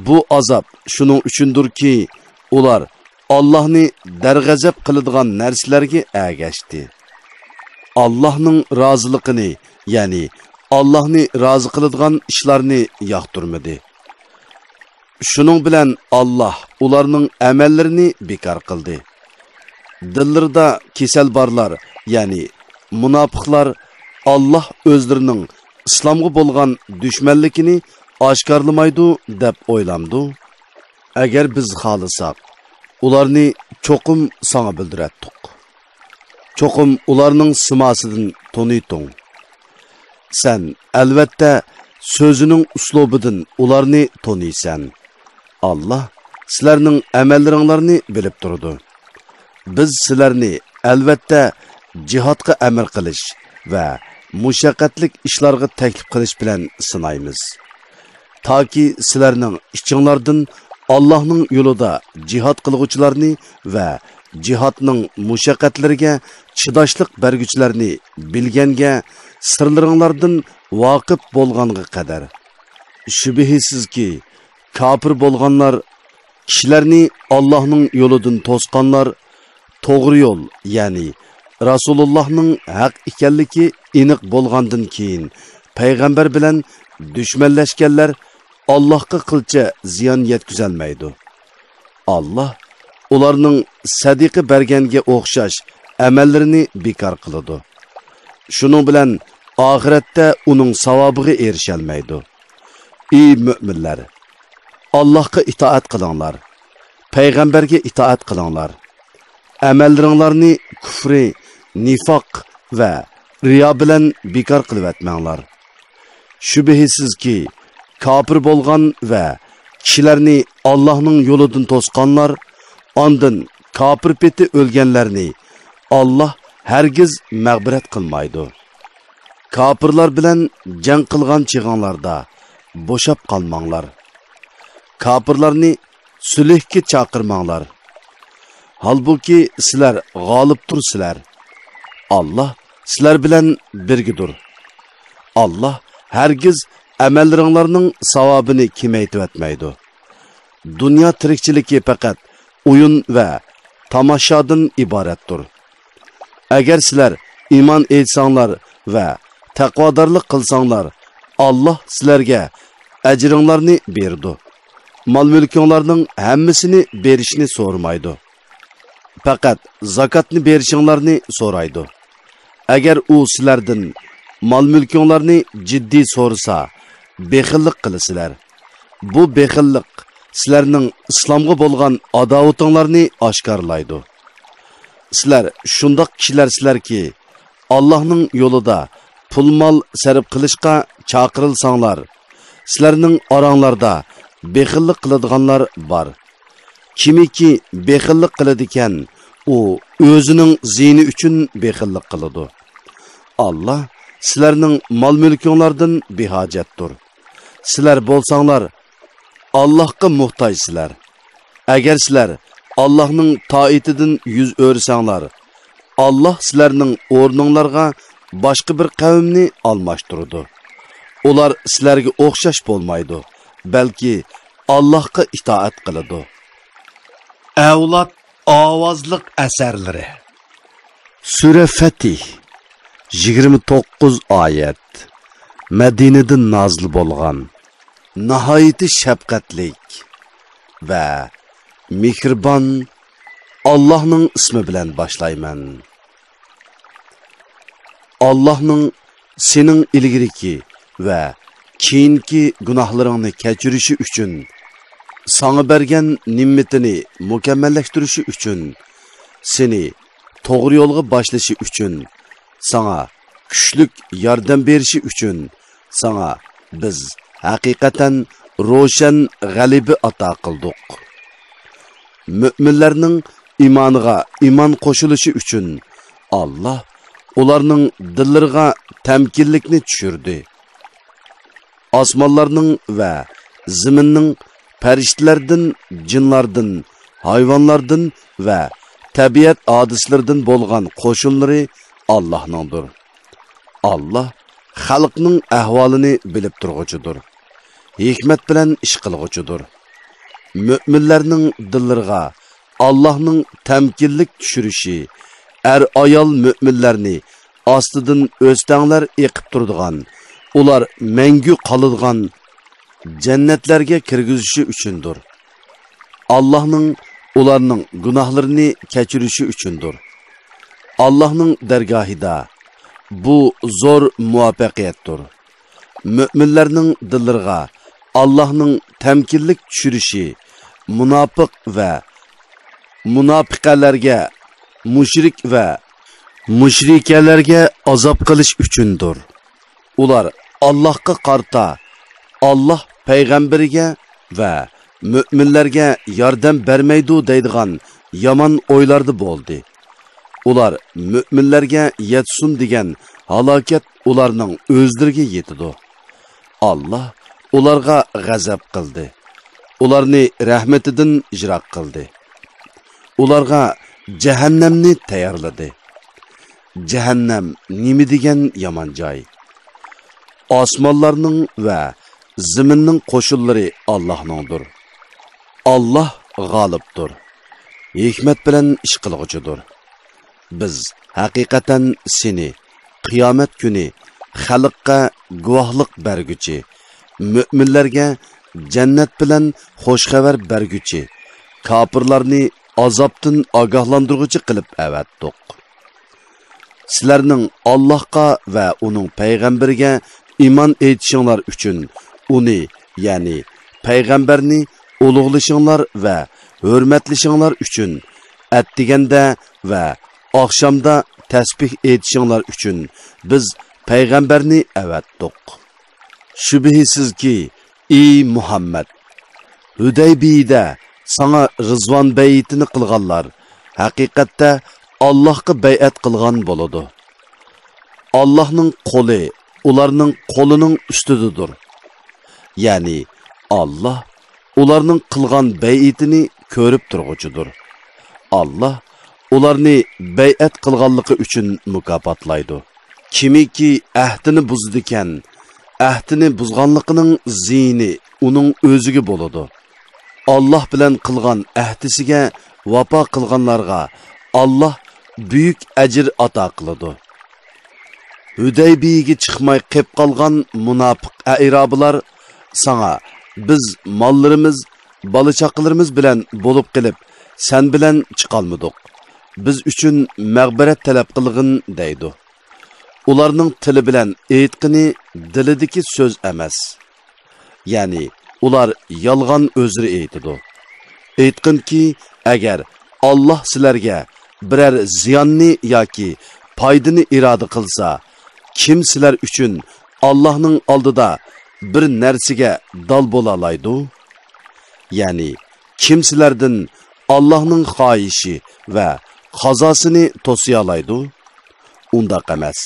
بۇ ئازاب شۇنىڭ ئۈچۈندۇركى، ئۇلار ئاللاھنى دەرغەزەپ قىلىدىغان نەرسىلەرگە ئەگەشتى. ئاللاھنىڭ رازىلىقىنى، يەنى ئاللاھنى رازى قىلىدىغان ئىشلارنى ياقتۇرمىدى. شۇنىڭ بىلەن ئاللاھ ئۇلارنىڭ ئەمەللىرىنى بىكار قىلدى. دىللىرىدا كېسەل بارلار، يەنى مۇناپىقلار، ئاللاھ ئۆزلىرىنىڭ ئىسلامغا بولغان دۈشمەنلىكىنى ئاشكارىلىمايدۇ دەپ ئويلامدۇ؟ ئەگەر بىز خالىساق، ئۇلارنى چوقۇم ساڭا بىلدۈرەتتۇق. چوقۇم ئۇلارنىڭ سىماسىدىن تونۇيتتۇڭ. سەن، ئەلۋەتتە، سۆزىنىڭ ئۇسلۇبىدىن ئۇلارنى تونۇيسەن. ئاللاھ سىلەرنىڭ ئەمەللىرىڭلارنى بىلىپ تۇرىدۇ. بىز سىلەرنى، ئەلۋەتتە، جىھادقا ئەمر قىلىش ۋە مۇشەققەتلىك ئىشلارغا تەكلىپ قىلىش بىلەن سىنايمىز. تاكى سىلەرنىڭ ئىچىڭلاردىن ئاللاھنىڭ يولىدا جىھاد قىلغۇچىلارنى ۋە جىھادنىڭ مۇشەققەتلىرىگە چىداشلىق بەرگۈچىلەرنى بىلگەنگە، سىرلىرىڭلاردىن ۋاقىپ بولغانغا قەدەر. شۈبھىسىزكى، كاپىر بولغانلار، كىشىلەرنى ئاللاھنىڭ يولىدىن توسقانلار، توغرا يول، يەنى رەسۇلۇللاھنىڭ ھەق ئىكەنلىكى ئېنىق بولغاندىن كېيىن، پەيغەمبەر بىلەن دۈشمەنلەشكەنلەر ئاللاھقا قىلچە زىيان يەتكۈزەلمەيدۇ. ئاللاھ ئۇلارنىڭ سەدىقە بەرگەنگە ئوخشاش ئەمەللىرىنى بىكار قىلىدۇ. شۇنىڭ بىلەن ئاخىرەتتە ئۇنىڭ ساۋابىغا ئېرىشەلمەيدۇ. ئى مۆمىنلەر! ئاللاھقا ئىتائەت قىلىڭلار، پەيغەمبەرگە ئىتائەت قىلىڭلار. ئەمەللىرىڭلارنى كۇفرى، نىفاق ۋە رىيا بىلەن بىكار قىلىۋەتمەڭلار. شۈبھىسىزكى، كاپىر بولغان ۋە كىشىلەرنى ئاللاھنىڭ يولىدىن توسقانلار، ئاندىن كاپىر پېتى ئۆلگەنلەرنى ئاللاھ ھەرگىز مەغپىرەت قىلمايدۇ. كاپىرلار بىلەن جەڭ قىلغان چېغىڭلاردا بوشاپ قالماڭلار. كاپىرلارنى سۈلھكە چاقىرماڭلار. ھالبۇكى، سىلەر غالىبتۇرسىلەر. ئاللاھ سىلەر بىلەن بىرگىدۇر. ئاللاھ ھەرگىز ئەمەللىرىڭلارنىڭ ساۋابىنى كېمەيتىۋەتمەيدۇ. دۇنيا تىرىكچىلىكى پەقەت ئويۇن ۋە تاماشادىن ئىبارەتتۇر. ئەگەر سىلەر ئىمان ئېيتساڭلار ۋە تەقۋادارلىق قىلساڭلار، ئاللاھ سىلەرگە ئەجرىڭلارنى بېرىدۇ. مال-مۈلكۈڭلارنىڭ ھەممىسىنى بېرىشنى سورىمايدۇ. پەقەت زاكاتنى بېرىشىڭلارنى سورايدۇ. ئەگەر ئۇ سىلەردىن مال-مۈلكۈڭلارنى جىددىي سورىسا، بېخىللىق قىلىسىلەر. بۇ بېخىللىق سىلەرنىڭ ئىسلامغا بولغان ئاداۋىتىڭلارنى ئاشكارىلايدۇ. سىلەر شۇنداق كىشىلەرسىلەركى، ئاللاھنىڭ يولىدا پۇل-مال سەرپ قىلىشقا چاقىرىلساڭلار، سىلەرنىڭ ئاراڭلاردا بېخىللىق قىلىدىغانلار بار. كىمكى بېخىللىق قىلىدىكەن، ئۇ ئۆزىنىڭ زىيىنى ئۈچۈن بېخىللىق قىلىدۇ. ئاللاھ سىلەرنىڭ مال-مۈلكۈڭلاردىن بىھاجەتتۇر. سىلەر بولساڭلار ئاللاھقا موھتاجسىلەر. ئەگەر سىلەر ئاللاھنىڭ تائىتىدىن يۈز ئۆرۈسەڭلار، ئاللاھ سىلەرنىڭ ئورنۇڭلارغا باشقا بىر قەۋمنى ئالماشتۇرىدۇ. ئۇلار سىلەرگە ئوخشاش بولمايدۇ، بەلكى ئاللاھقا ئىتائەت قىلىدۇ. ئەۋلاد ئاۋازلىق ئەسەرلىرى. سۈرە فەتھ، يىگىرمە توققۇز ئايەت. مەدىنىدە نازىل بولغان. ناھايىتى شەپقەتلىك ۋە مېھرىبان ئاللاھنىڭ ئىسمى بىلەن باشلايمەن. ئاللاھنىڭ سېنىڭ ئىلگىرىكى ۋە كېيىنكى گۇناھلىرىڭنى كەچۈرۈشى ئۈچۈن، ساڭا بەرگەن نېمىتىنى مۇكەممەللەشتۈرۈشى ئۈچۈن، سېنى توغرا يولغا باشلىشى ئۈچۈن، ساڭا كۈچلۈك ياردەم بېرىشى ئۈچۈن، ساڭا بىز ھەقىقەتەن روشەن غەلىبە ئاتا قىلدۇق. مۆمىنلەرنىڭ ئىمانىغا ئىمان قوشۇلۇشى ئۈچۈن، ئاللاھ ئۇلارنىڭ دىللىرىغا تەمكىنلىكنى چۈشۈردى. ئاسمانلارنىڭ ۋە زېمىننىڭ پەرىشتىلەردىن، جىنلاردىن، ھايۋانلاردىن ۋە تەبىئەت ھادىسىلىرىدىن بولغان قوشۇنلىرى ئاللاھنىڭدۇر. ئاللاھ خەلقنىڭ ئەھۋالىنى بىلىپ تۇرغۇچىدۇر. ھېكمەت بىلەن ئىش قىلغۇچىدۇر. مۆمىنلەرنىڭ دىللىرىغا ئاللاھنىڭ تەمكىنلىك چۈشۈرۈشى، ئەر-ئايال مۆمىنلەرنى ئاستىدىن ئۆستەڭلەر ئېقىپ تۇرىدىغان، ئۇلار مەڭگۈ قالىدىغان جەننەتلەرگە كىرگۈزۈشى ئۈچۈندۇر. ئاللاھنىڭ ئۇلارنىڭ گۇناھلىرىنى كەچۈرۈشى ئۈچۈندۇر. ئاللاھنىڭ دەرگاھىدا بۇ زور مۇۋەپپەقىيەتتۇر. مۆمىنلەرنىڭ دىللىرىغا ئاللاھنىڭ تەمكىنلىك چۈشۈرۈشى مۇناپىق ۋە مۇناپىقەلەرگە، مۇشرىك ۋە مۇشرىكەلەرگە ئازاب قىلىش ئۈچۈندۇر. ئۇلار ئاللاھقا قارىتا، ئاللاھ پەيغەمبىرىگە ۋە مۆمىنلەرگە ياردەم بەرمەيدۇ دەيدىغان يامان ئويلاردا بولدى. ئۇلار مۆمىنلەرگە يەتسۇن دېگەن ھالاكەت ئۇلارنىڭ ئۆزلىرىگە يېتىدۇ. ئاللاھ ئۇلارغا غەزەپ قىلدى. ئۇلارنى رەھمىتىدىن يىراق قىلدى. ئۇلارغا جەھەننەمنى تەييارلىدى. جەھەننەم نېمە دېگەن يامان جاي! ئاسمانلارنىڭ ۋە زېمىننىڭ قوشۇنلىرى ئاللاھنىڭدۇر. ئاللاھ غالىبتۇر، ھېكمەت بىلەن ئىش قىلغۇچىدۇر. بىز ھەقىقەتەن سېنى قىيامەت كۈنى خەلققە گۇۋاھلىق بەرگۈچى، مۆمىنلەرگە جەننەت بىلەن خوش خەۋەر بەرگۈچى، كاپىرلارنى ئازابتىن ئاگاھلاندۇرغۇچى قىلىپ ئەۋەتتۇق. سىلەرنىڭ ئاللاھقا ۋە ئۇنىڭ پەيغەمبىرىگە ئىمان ئېيتىشىڭلار ئۈچۈن، ئۇنى، يەنى پەيغەمبەرنى ئۇلۇغلىشىڭلار ۋە ھۆرمەتلىشىڭلار ئۈچۈن، ئەتىگەندە ۋە ئاخشامدا تەسبىھ ئېيتىشىڭلار ئۈچۈن بىز پەيغەمبەرنى ئەۋەتتۇق. شۈبھىسىزكى، ئى مۇھەممەد، ھۈدەيبىيىدە ساڭا رىزۋان بەيئىتىنى قىلغانلار ھەقىقەتتە ئاللاھقا بەيئەت قىلغان بولىدۇ. ئاللاھنىڭ قولى ئۇلارنىڭ قولىنىڭ ئۈستىدىدۇر. يەنى ئاللاھ ئۇلارنىڭ قىلغان بەيئىتىنى كۆرۈپ تۇرغۇچىدۇر. ئاللاھ ئۇلارنى بەيئەت قىلغانلىقى ئۈچۈن مۇكاپاتلايدۇ. كىمكى ئەھدىنى بۇزىدىكەن، ئەھدىنى بۇزغانلىقىنىڭ زىيىنى ئۇنىڭ ئۆزىگە بولىدۇ. ئاللاھ بىلەن قىلغان ئەھدىسىگە ۋاپا قىلغانلارغا ئاللاھ بۈيۈك ئەجىر ئاتا قىلىدۇ. ھۈدەيبىيىگە چىقماي قېپ قالغان مۇناپىق ئەئرابىلار ساڭا، بىز ماللىرىمىز، بالا-چاقىلىرىمىز بىلەن بولۇپ قېلىپ، سەن بىلەن چىقالمىدۇق. بىز ئۈچۈن مەغپىرەت تەلەپ قىلغىن، دەيدۇ. ئۇلارنىڭ تىلى بىلەن ئېيتقىنى دىلىدىكى سۆز ئەمەس. يەنى ئۇلار يالغان ئۆزرە ئېيتىدۇ. ئېيتقىنكى، ئەگەر ئاللاھ سىلەرگە بىرەر زىياننى ياكى پايدىنى ئىرادە قىلسا، كىم سىلەر ئۈچۈن ئاللاھنىڭ ئالدىدا بىر نەرسىگە دال بولالايدۇ؟ يەنى كىم سىلەردىن ئاللاھنىڭ خاھىشى ۋە قازاسىنى توسىيالايدۇ؟ ئۇنداق ئەمەس.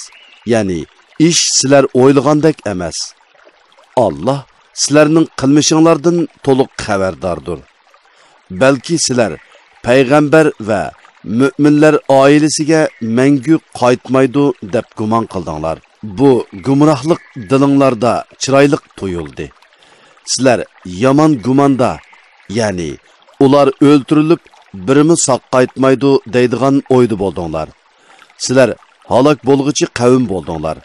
يەنى ئىش سىلەر ئويلىغاندەك ئەمەس. ئاللاھ سىلەرنىڭ قىلمىشىڭلاردىن تولۇق خەۋەرداردۇر. بەلكى سىلەر پەيغەمبەر ۋە مۆمىنلەر ئائىلىسىگە مەڭگۈ قايتمايدۇ دەپ گۇمان قىلدىڭلار. بۇ گۇمراھلىق دىلىڭلاردا چىرايلىق تۇيۇلدى. سىلەر يامان گۇماندا، يەنى ئۇلار ئۆلتۈرۈلۈپ بىرىمۇ ساق قايتمايدۇ دەيدىغان ئويدا بولدۇڭلار. سىلەر ھالاك بولغۇچى قەۋم بولدۇڭلار.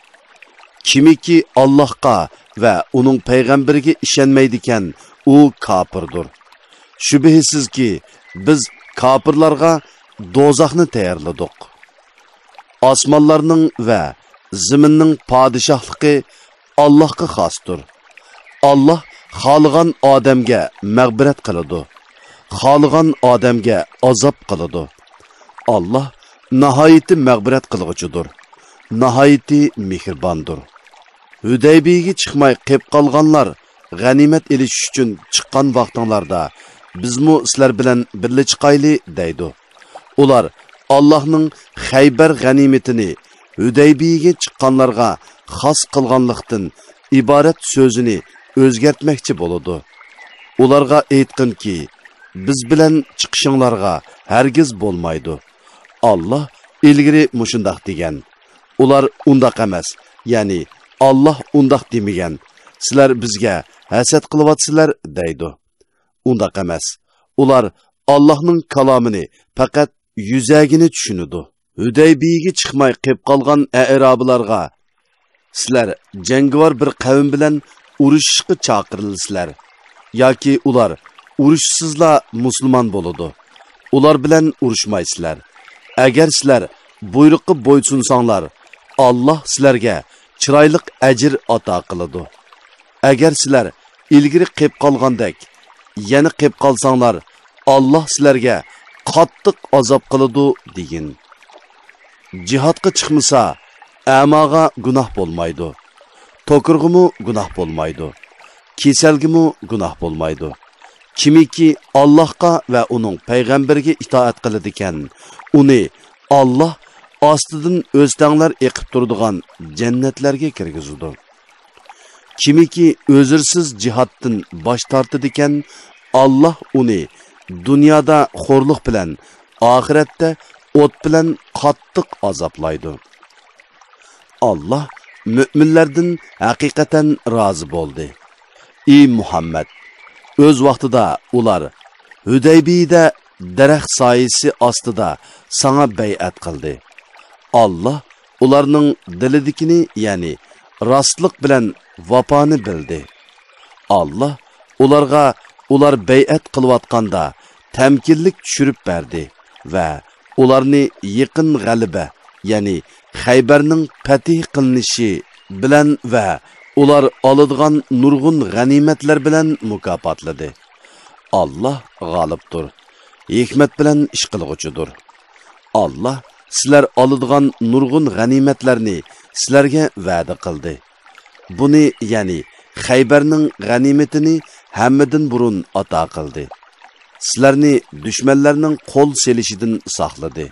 كىمكى ئاللاھقا ۋە ئۇنىڭ پەيغەمبىرىگە ئىشەنمەيدىكەن، ئۇ كاپىردۇر. شۈبھىسىزكى، بىز كاپىرلارغا دوزاخنى تەييارلىدۇق. ئاسمانلارنىڭ ۋە زېمىننىڭ پادىشاھلىقى ئاللاھقا خاستۇر. ئاللاھ خالىغان ئادەمگە مەغپىرەت قىلىدۇ، خالىغان ئادەمگە ئازاب قىلىدۇ. ئاللاھ ناھايىتى مەغپىرەت قىلغۇچىدۇر، ناھايىتى مېھرىباندۇر. ھۈدەيبىيىگە چىقماي قېپ قالغانلار غەنىيمەت ئېلىش ئۈچۈن چىققان ۋاقتىڭلاردا، بىزمۇ سىلەر بىلەن بىللە چىقايلى، دەيدۇ. ئۇلار ئاللاھنىڭ خەيبەر غەنىيمىتىنى ھۈدەيبىيىگە چىققانلارغا خاس قىلغانلىقتىن ئىبارەت سۆزىنى ئۆزگەرتمەكچى بولىدۇ. ئۇلارغا ئېيتقىنكى، بىز بىلەن چىقىشىڭلارغا ھەرگىز بولمايدۇ. ئاللاھ ئىلگىرى مۇشۇنداق دېگەن. ئۇلار ئۇنداق ئەمەس، يەنى ئاللاھ ئۇنداق دېمىگەن. سىلەر بىزگە ھەسەت قىلىۋاتىسىلەر، دەيدۇ. ئۇنداق ئەمەس. ئۇلار ئاللاھنىڭ كالامىنى پەقەت يۈزەگىنە چۈشىنىدۇ. ھۈدەيبىيىگە چىقماي قېپ قالغان ئەئرابىلارغا، سىلەر جەڭگىۋار بىر قەۋم بىلەن ئۇرۇشۇشقا چاقىرىلىسىلەر، ياكى ئۇلار ئۇرۇشسىزلا مۇسۇلمان بولىدۇ. ئۇلار بىلەن ئۇرۇشمايسىلەر. ئەگەر سىلەر بۇيرۇققا بويسۇنساڭلار، ئاللاھ سىلەرگە چىرايلىق ئەجىر ئاتا قىلىدۇ. ئەگەر سىلەر ئىلگىرى قېپ قالغاندەك يەنە قېپ قالساڭلار، ئاللاھ سىلەرگە قاتتىق ئازاب قىلىدۇ، دېگىن. جىھادقا چىقمىسا، ئەماغا گۇناھ بولمايدۇ، توكۇرغىمۇ گۇناھ بولمايدۇ، كېسەلگىمۇ گۇناھ بولمايدۇ. كىمكى ئاللاھقا ۋە ئۇنىڭ پەيغەمبىرىگە ئىتائەت قىلىدىكەن، ئۇنى ئاللاھ ئاستىدىن ئۆستەڭلەر ئېقىپ تۇرىدىغان جەننەتلەرگە كىرگۈزىدۇ. كىمكى ئۆزرىسىز جىھادتىن باش تارتىدىكەن، ئاللاھ ئۇنى دۇنيادا خورلۇق بىلەن، ئاخىرەتتە ئوت بىلەن قاتتىق ئازابلايدۇ. ئاللاھ مۆمىنلەردىن ھەقىقەتەن رازى بولدى. ئى مۇھەممەد، ئۆز ۋاقتىدا ئۇلار ھۈدەيبىيىدە دەرەخ سايىسى ئاستىدا ساڭا بەيئەت قىلدى. ئاللاھ ئۇلارنىڭ دىلىدىكىنى، يەنى راستلىق بىلەن ۋاپانى بىلدى. ئاللاھ ئۇلارغا ئۇلار بەيئەت قىلىۋاتقاندا تەمكىنلىك چۈشۈرۈپ بەردى ۋە ئۇلارنى يېقىن غەلىبە، يەنى خەيبەرنىڭ پەتھى قىلىنىشى بىلەن ۋە ئۇلار ئالىدىغان نۇرغۇن غەنىيمەتلەر بىلەن مۇكاپاتلىدى. ئاللاھ غالىبتۇر، ھېكمەت بىلەن ئىش قىلغۇچىدۇر. ئاللاھ سىلەر ئالىدىغان نۇرغۇن غەنىيمەتلەرنى سىلەرگە ۋەدە قىلدى. بۇنى، يەنى خەيبەرنىڭ غەنىيمىتىنى ھەممىدىن بۇرۇن ئاتا قىلدى. سىلەرنى دۈشمەنلەرنىڭ قول سېلىشىدىن ساقلىدى.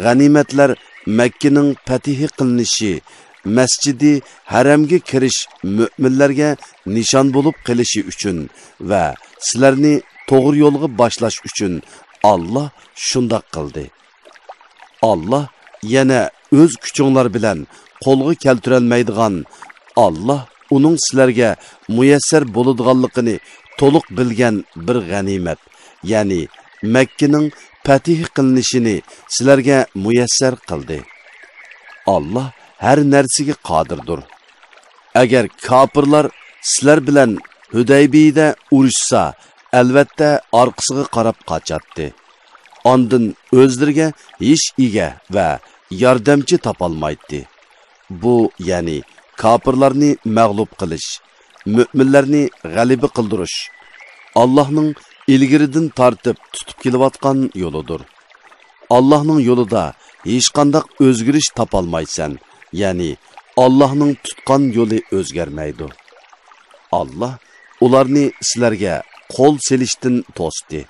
غەنىيمەتلەر مەككىنىڭ پەتھى قىلىنىشى، مەسچىدى ھەرەمگە كىرىش مۆمىنلەرگە نىشان بولۇپ قېلىشى ئۈچۈن ۋە سىلەرنى توغرا يولغا باشلاش ئۈچۈن ئاللاھ شۇنداق قىلدى. ئاللاھ يەنە ئۆز كۈچۈڭلار بىلەن قولغا كەلتۈرەلمەيدىغان، ئاللاھ ئۇنىڭ سىلەرگە مۇيەسسەر بولىدىغانلىقىنى تولۇق بىلگەن بىر غەنىيمەت، يەنى مەككىنىڭ پەتھى قىلىنىشىنى سىلەرگە مۇيەسسەر قىلدى. ئاللاھ ھەر نەرسىگە قادىردۇر. ئەگەر كاپىرلار سىلەر بىلەن ھۈدەيبىيىدە ئۇرۇشسا، ئەلۋەتتە ئارقىسىغا قاراپ قاچاتتى. ئاندىن ئۆزلىرىگە ھېچ ئىگە ۋە ياردەمچى تاپالمايتتى. بۇ، يەنى كاپىرلارنى مەغلۇپ قىلىش، مۆمىنلەرنى غەلىبە قىلدۇرۇش، ئاللاھنىڭ ئىلگىرىدىن تارتىپ تۇتۇپ كېلىۋاتقان يولىدۇر. ئاللاھنىڭ يولىدا ھېچقانداق ئۆزگىرىش تاپالمايسەن، يەنى ئاللاھنىڭ تۇتقان يولى ئۆزگەرمەيدۇ. ئاللاھ ئۇلارنى سىلەرگە قول سېلىشتىن توستى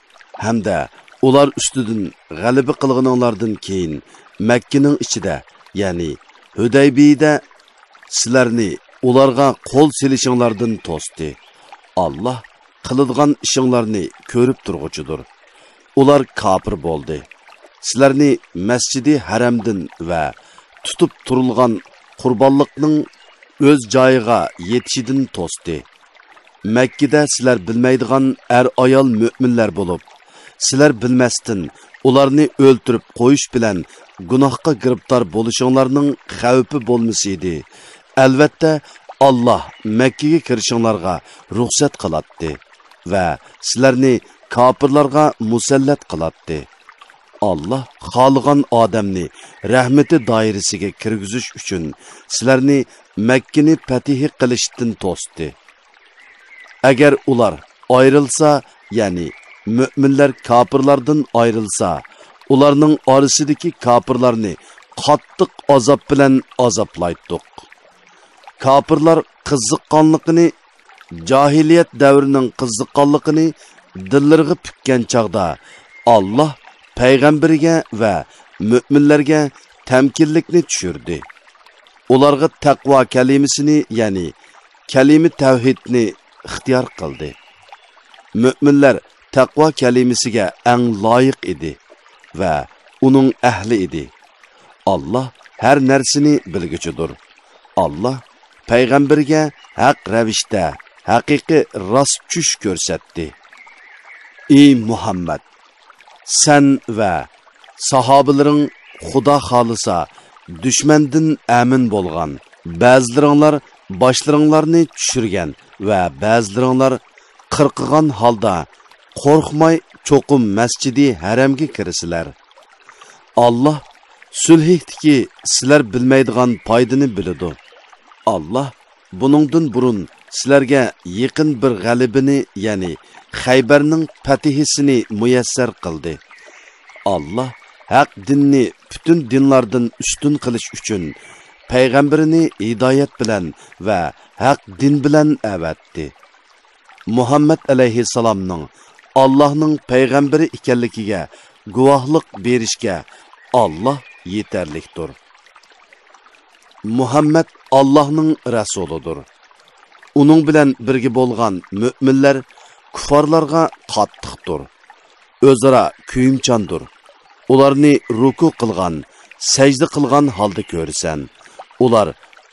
ھەمدە ئۇلار ئۈستىدىن غەلىبە قىلغىنىڭلاردىن كېيىن مەككىنىڭ ئىچىدە، يەنى ھۈدەيبىيىدە سىلەرنى ئۇلارغا قول سېلىشىڭلاردىن توستى. ئاللاھ قىلىدىغان ئىشىڭلارنى كۆرۈپ تۇرغۇچىدۇر. ئۇلار كاپىر بولدى. سىلەرنى مەسچىدى ھەرەمدىن ۋە تۇتۇپ تۇرۇلغان قۇربانلىقنىڭ ئۆز جايىغا يېتىشىدىن توستى. مەككىدە سىلەر بىلمەيدىغان ئەر-ئايال مۆمىنلەر بولۇپ، سىلەر بىلمەستىن ئۇلارنى ئۆلتۈرۈپ قويۇش بىلەن گۇناھقا گىرىپتار بولۇشۇڭلارنىڭ خەۋپى بولمىسىدى، ئەلۋەتتە، ئاللاھ مەككىگە كىرىشىڭلارغا رۇخسەت قىلاتتى ۋە سىلەرنى كاپىرلارغا مۇسەللەت قىلاتتى. ئاللاھ خالىغان ئادەمنى رەھمىتى دائىرىسىگە كىرگۈزۈش ئۈچۈن سىلەرنى مەككىنى پەتھى قىلىشتىن توستى. ئەگەر ئۇلار ئايرىلسا، يەنى مۆمىنلەر كاپىرلاردىن ئايرىلسا، ئۇلارنىڭ ئارىسىدىكى كاپىرلارنى قاتتىق ئازاب بىلەن ئازابلايتتۇق. كاپىرلار قىزىققانلىقىنى، جاھىلىيەت دەۋرىنىڭ قىزىققانلىقىنى دىللىرىغا پۈككەن چاغدا، ئاللاھ پەيغەمبىرىگە ۋە مۆمىنلەرگە تەمكىنلىكنى چۈشۈردى. ئۇلارغا تەقۋا كەلىمىسىنى، يەنى كەلىمە تەۋھىدنى ئىختىيار قىلدى. مۆمىنلەر تەقۋا كەلىمىسىگە ئەڭ لايىق ئىدى ۋە ئۇنىڭ ئەھلى ئىدى. ئاللاھ ھەر نەرسىنى بىلگۈچىدۇر. ئاللاھ پەيغەمبىرىگە ھەق رەۋىشتە ھەقىقىي راست چۈش كۆرسەتتى. ئى مۇھەممەد! سەن ۋە ساھابىلىرىڭ خۇدا خالىسا دۈشمەندىن ئەمىن بولغان، بەزىلىرىڭلار باشلىرىڭلارنى چۈشۈرگەن ۋە بەزىلىرىڭلار قىرقىغان ھالدا قورقماي چوقۇم مەسچىدى ھەرەمگە كىرىسىلەر. ئاللاھ سۈلھىدىكى سىلەر بىلمەيدىغان پايدىنى بىلىدۇ. ئاللاھ بۇنىڭدىن بۇرۇن سىلەرگە يېقىن بىر غەلىبىنى، يەنى خەيبەرنىڭ پەتھىسىنى مۇيەسسەر قىلدى. ئاللاھ ھەق دىننى پۈتۈن دىنلاردىن ئۈستۈن قىلىش ئۈچۈن پەيغەمبىرىنى ھىدايەت بىلەن ۋە ھەق دىن بىلەن ئەۋەتتى. مۇھەممەد ئەلەيھىسسالامنىڭ ئاللاھنىڭ پەيغەمبىرى ئىكەنلىكىگە گۇۋاھلىق بېرىشكە ئاللاھ يېتەرلىكتۇر. مۇھەممەد ئاللاھنىڭ رەسۇلىدۇر. ئۇنىڭ بىلەن بىرگە بولغان مۆمىنلەر كۇففارلارغا قاتتىقتۇر، ئۆزئارا كۆيۈمچاندۇر. ئۇلارنى رۇكۇ قىلغان، سەجدە قىلغان ھالدا كۆرىسەن. ئۇلار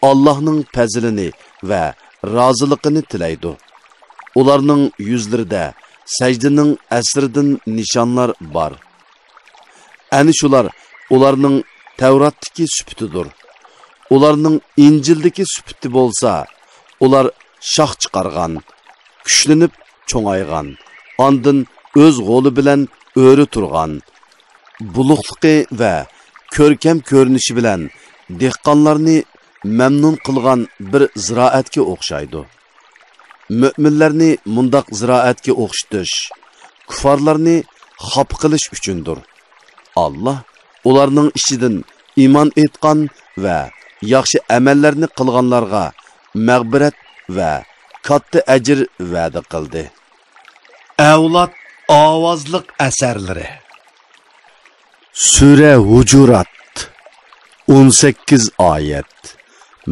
ئاللاھنىڭ پەزلىنى ۋە رازىلىقىنى تىلەيدۇ. ئۇلارنىڭ يۈزلىرىدە سەجدىنىڭ ئەسىرىدىن نىشانلار بار. ئەنە شۇلار ئۇلارنىڭ تەۋراتتىكى سۈپىتىدۇر. ئۇلارنىڭ ئىنجىلدىكى سۈپىتى بولسا، ئۇلار شاخ چىقارغان، كۈچلىنىپ چوڭايغان، ئاندىن ئۆز غولى بىلەن ئۆرە تۇرغان، بۇلۇقلۇقى ۋە كۆركەم كۆرۈنۈشى بىلەن دېھقانلارنى مەمنۇن قىلغان بىر زىرائەتكە ئوخشايدۇ. مۆمىنلەرنى مۇنداق زىرائەتكە ئوخشىتىش كۇففارلارنى خاپا قىلىش ئۈچۈندۇر. ئاللاھ ئۇلارنىڭ ئىچىدىن ئىمان ئېيتقان ۋە ياخشى ئەمەللەرنى قىلغانلارغا مەغپىرەت ۋە كاتتا ئەجىر ۋەدە قىلدى. ئەۋلاد ئاۋازلىق ئەسەرلىرى. سۈرە ھۇجۇرات، ئون سەككىز ئايەت،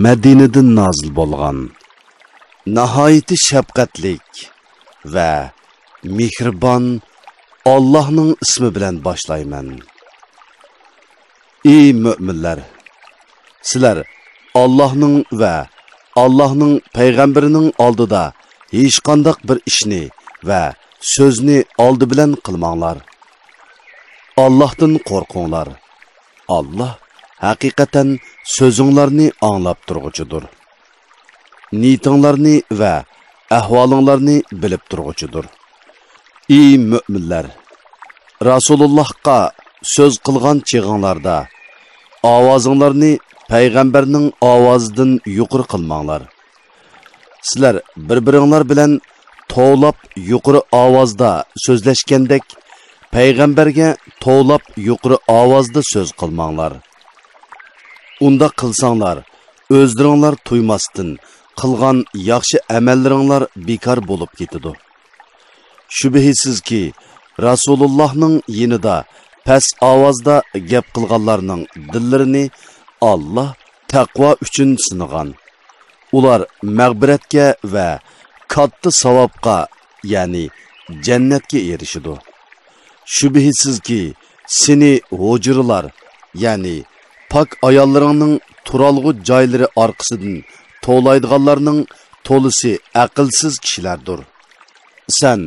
مەدىنىدىن نازىل بولغان. ناھايىتى شەپقەتلىك ۋە مېھرىبان ئاللاھنىڭ ئىسمى بىلەن باشلايمەن. ئى مۆمىنلەر! سىلەر ئاللاھنىڭ ۋە ئاللاھنىڭ پەيغەمبىرىنىڭ ئالدىدا ھېچقانداق بىر ئىشنى ۋە سۆزنى ئالدى بىلەن قىلماڭلار. ئاللاھتىن قورقۇڭلار. ئاللاھ ھەقىقەتەن سۆزۈڭلارنى ئاڭلاپ تۇرغۇچىدۇر. نىيىتىڭلارنى ۋە ئەھۋالىڭلارنى بىلىپ تۇرغۇچىدۇر. ئى مۆمىنلەر! رەسۇلۇللاھقا سۆز قىلغان چېغىڭلاردا ئاۋازىڭلارنى پەيغەمبەرنىڭ ئاۋازىدىن يۇقىرى قىلماڭلار. سىلەر بىر-بىرىڭلار بىلەن توۋلاپ يۇقىرى ئاۋازدا سۆزلەشكەندەك، پەيغەمبەرگە توۋلاپ يۇقىرى ئاۋازدا سۆز قىلماڭلار. ئۇنداق قىلساڭلار، ئۆزلىرىڭلار تۇيماستىن قىلغان ياخشى ئەمەللىرىڭلار بىكار بولۇپ كېتىدۇ. شۈبھىسىزكى، رەسۇلۇللاھنىڭ يېنىدا پەس ئاۋازدا گەپ قىلغانلارنىڭ دىللىرىنى ئاللاھ تەقۋا ئۈچۈن سىنىغان. ئۇلار مەغپىرەتكە ۋە كاتتا ساۋابقا، يەنى جەننەتكە ئېرىشىدۇ. شۈبھىسىزكى، سېنى ھۇجرىلار، يەنى پاك ئاياللىرىڭنىڭ تۇرالغۇ جايلىرى ئارقىسىدىن توۋلايدىغانلارنىڭ تولىسى ئەقىلسىز كىشىلەردۇر. سەن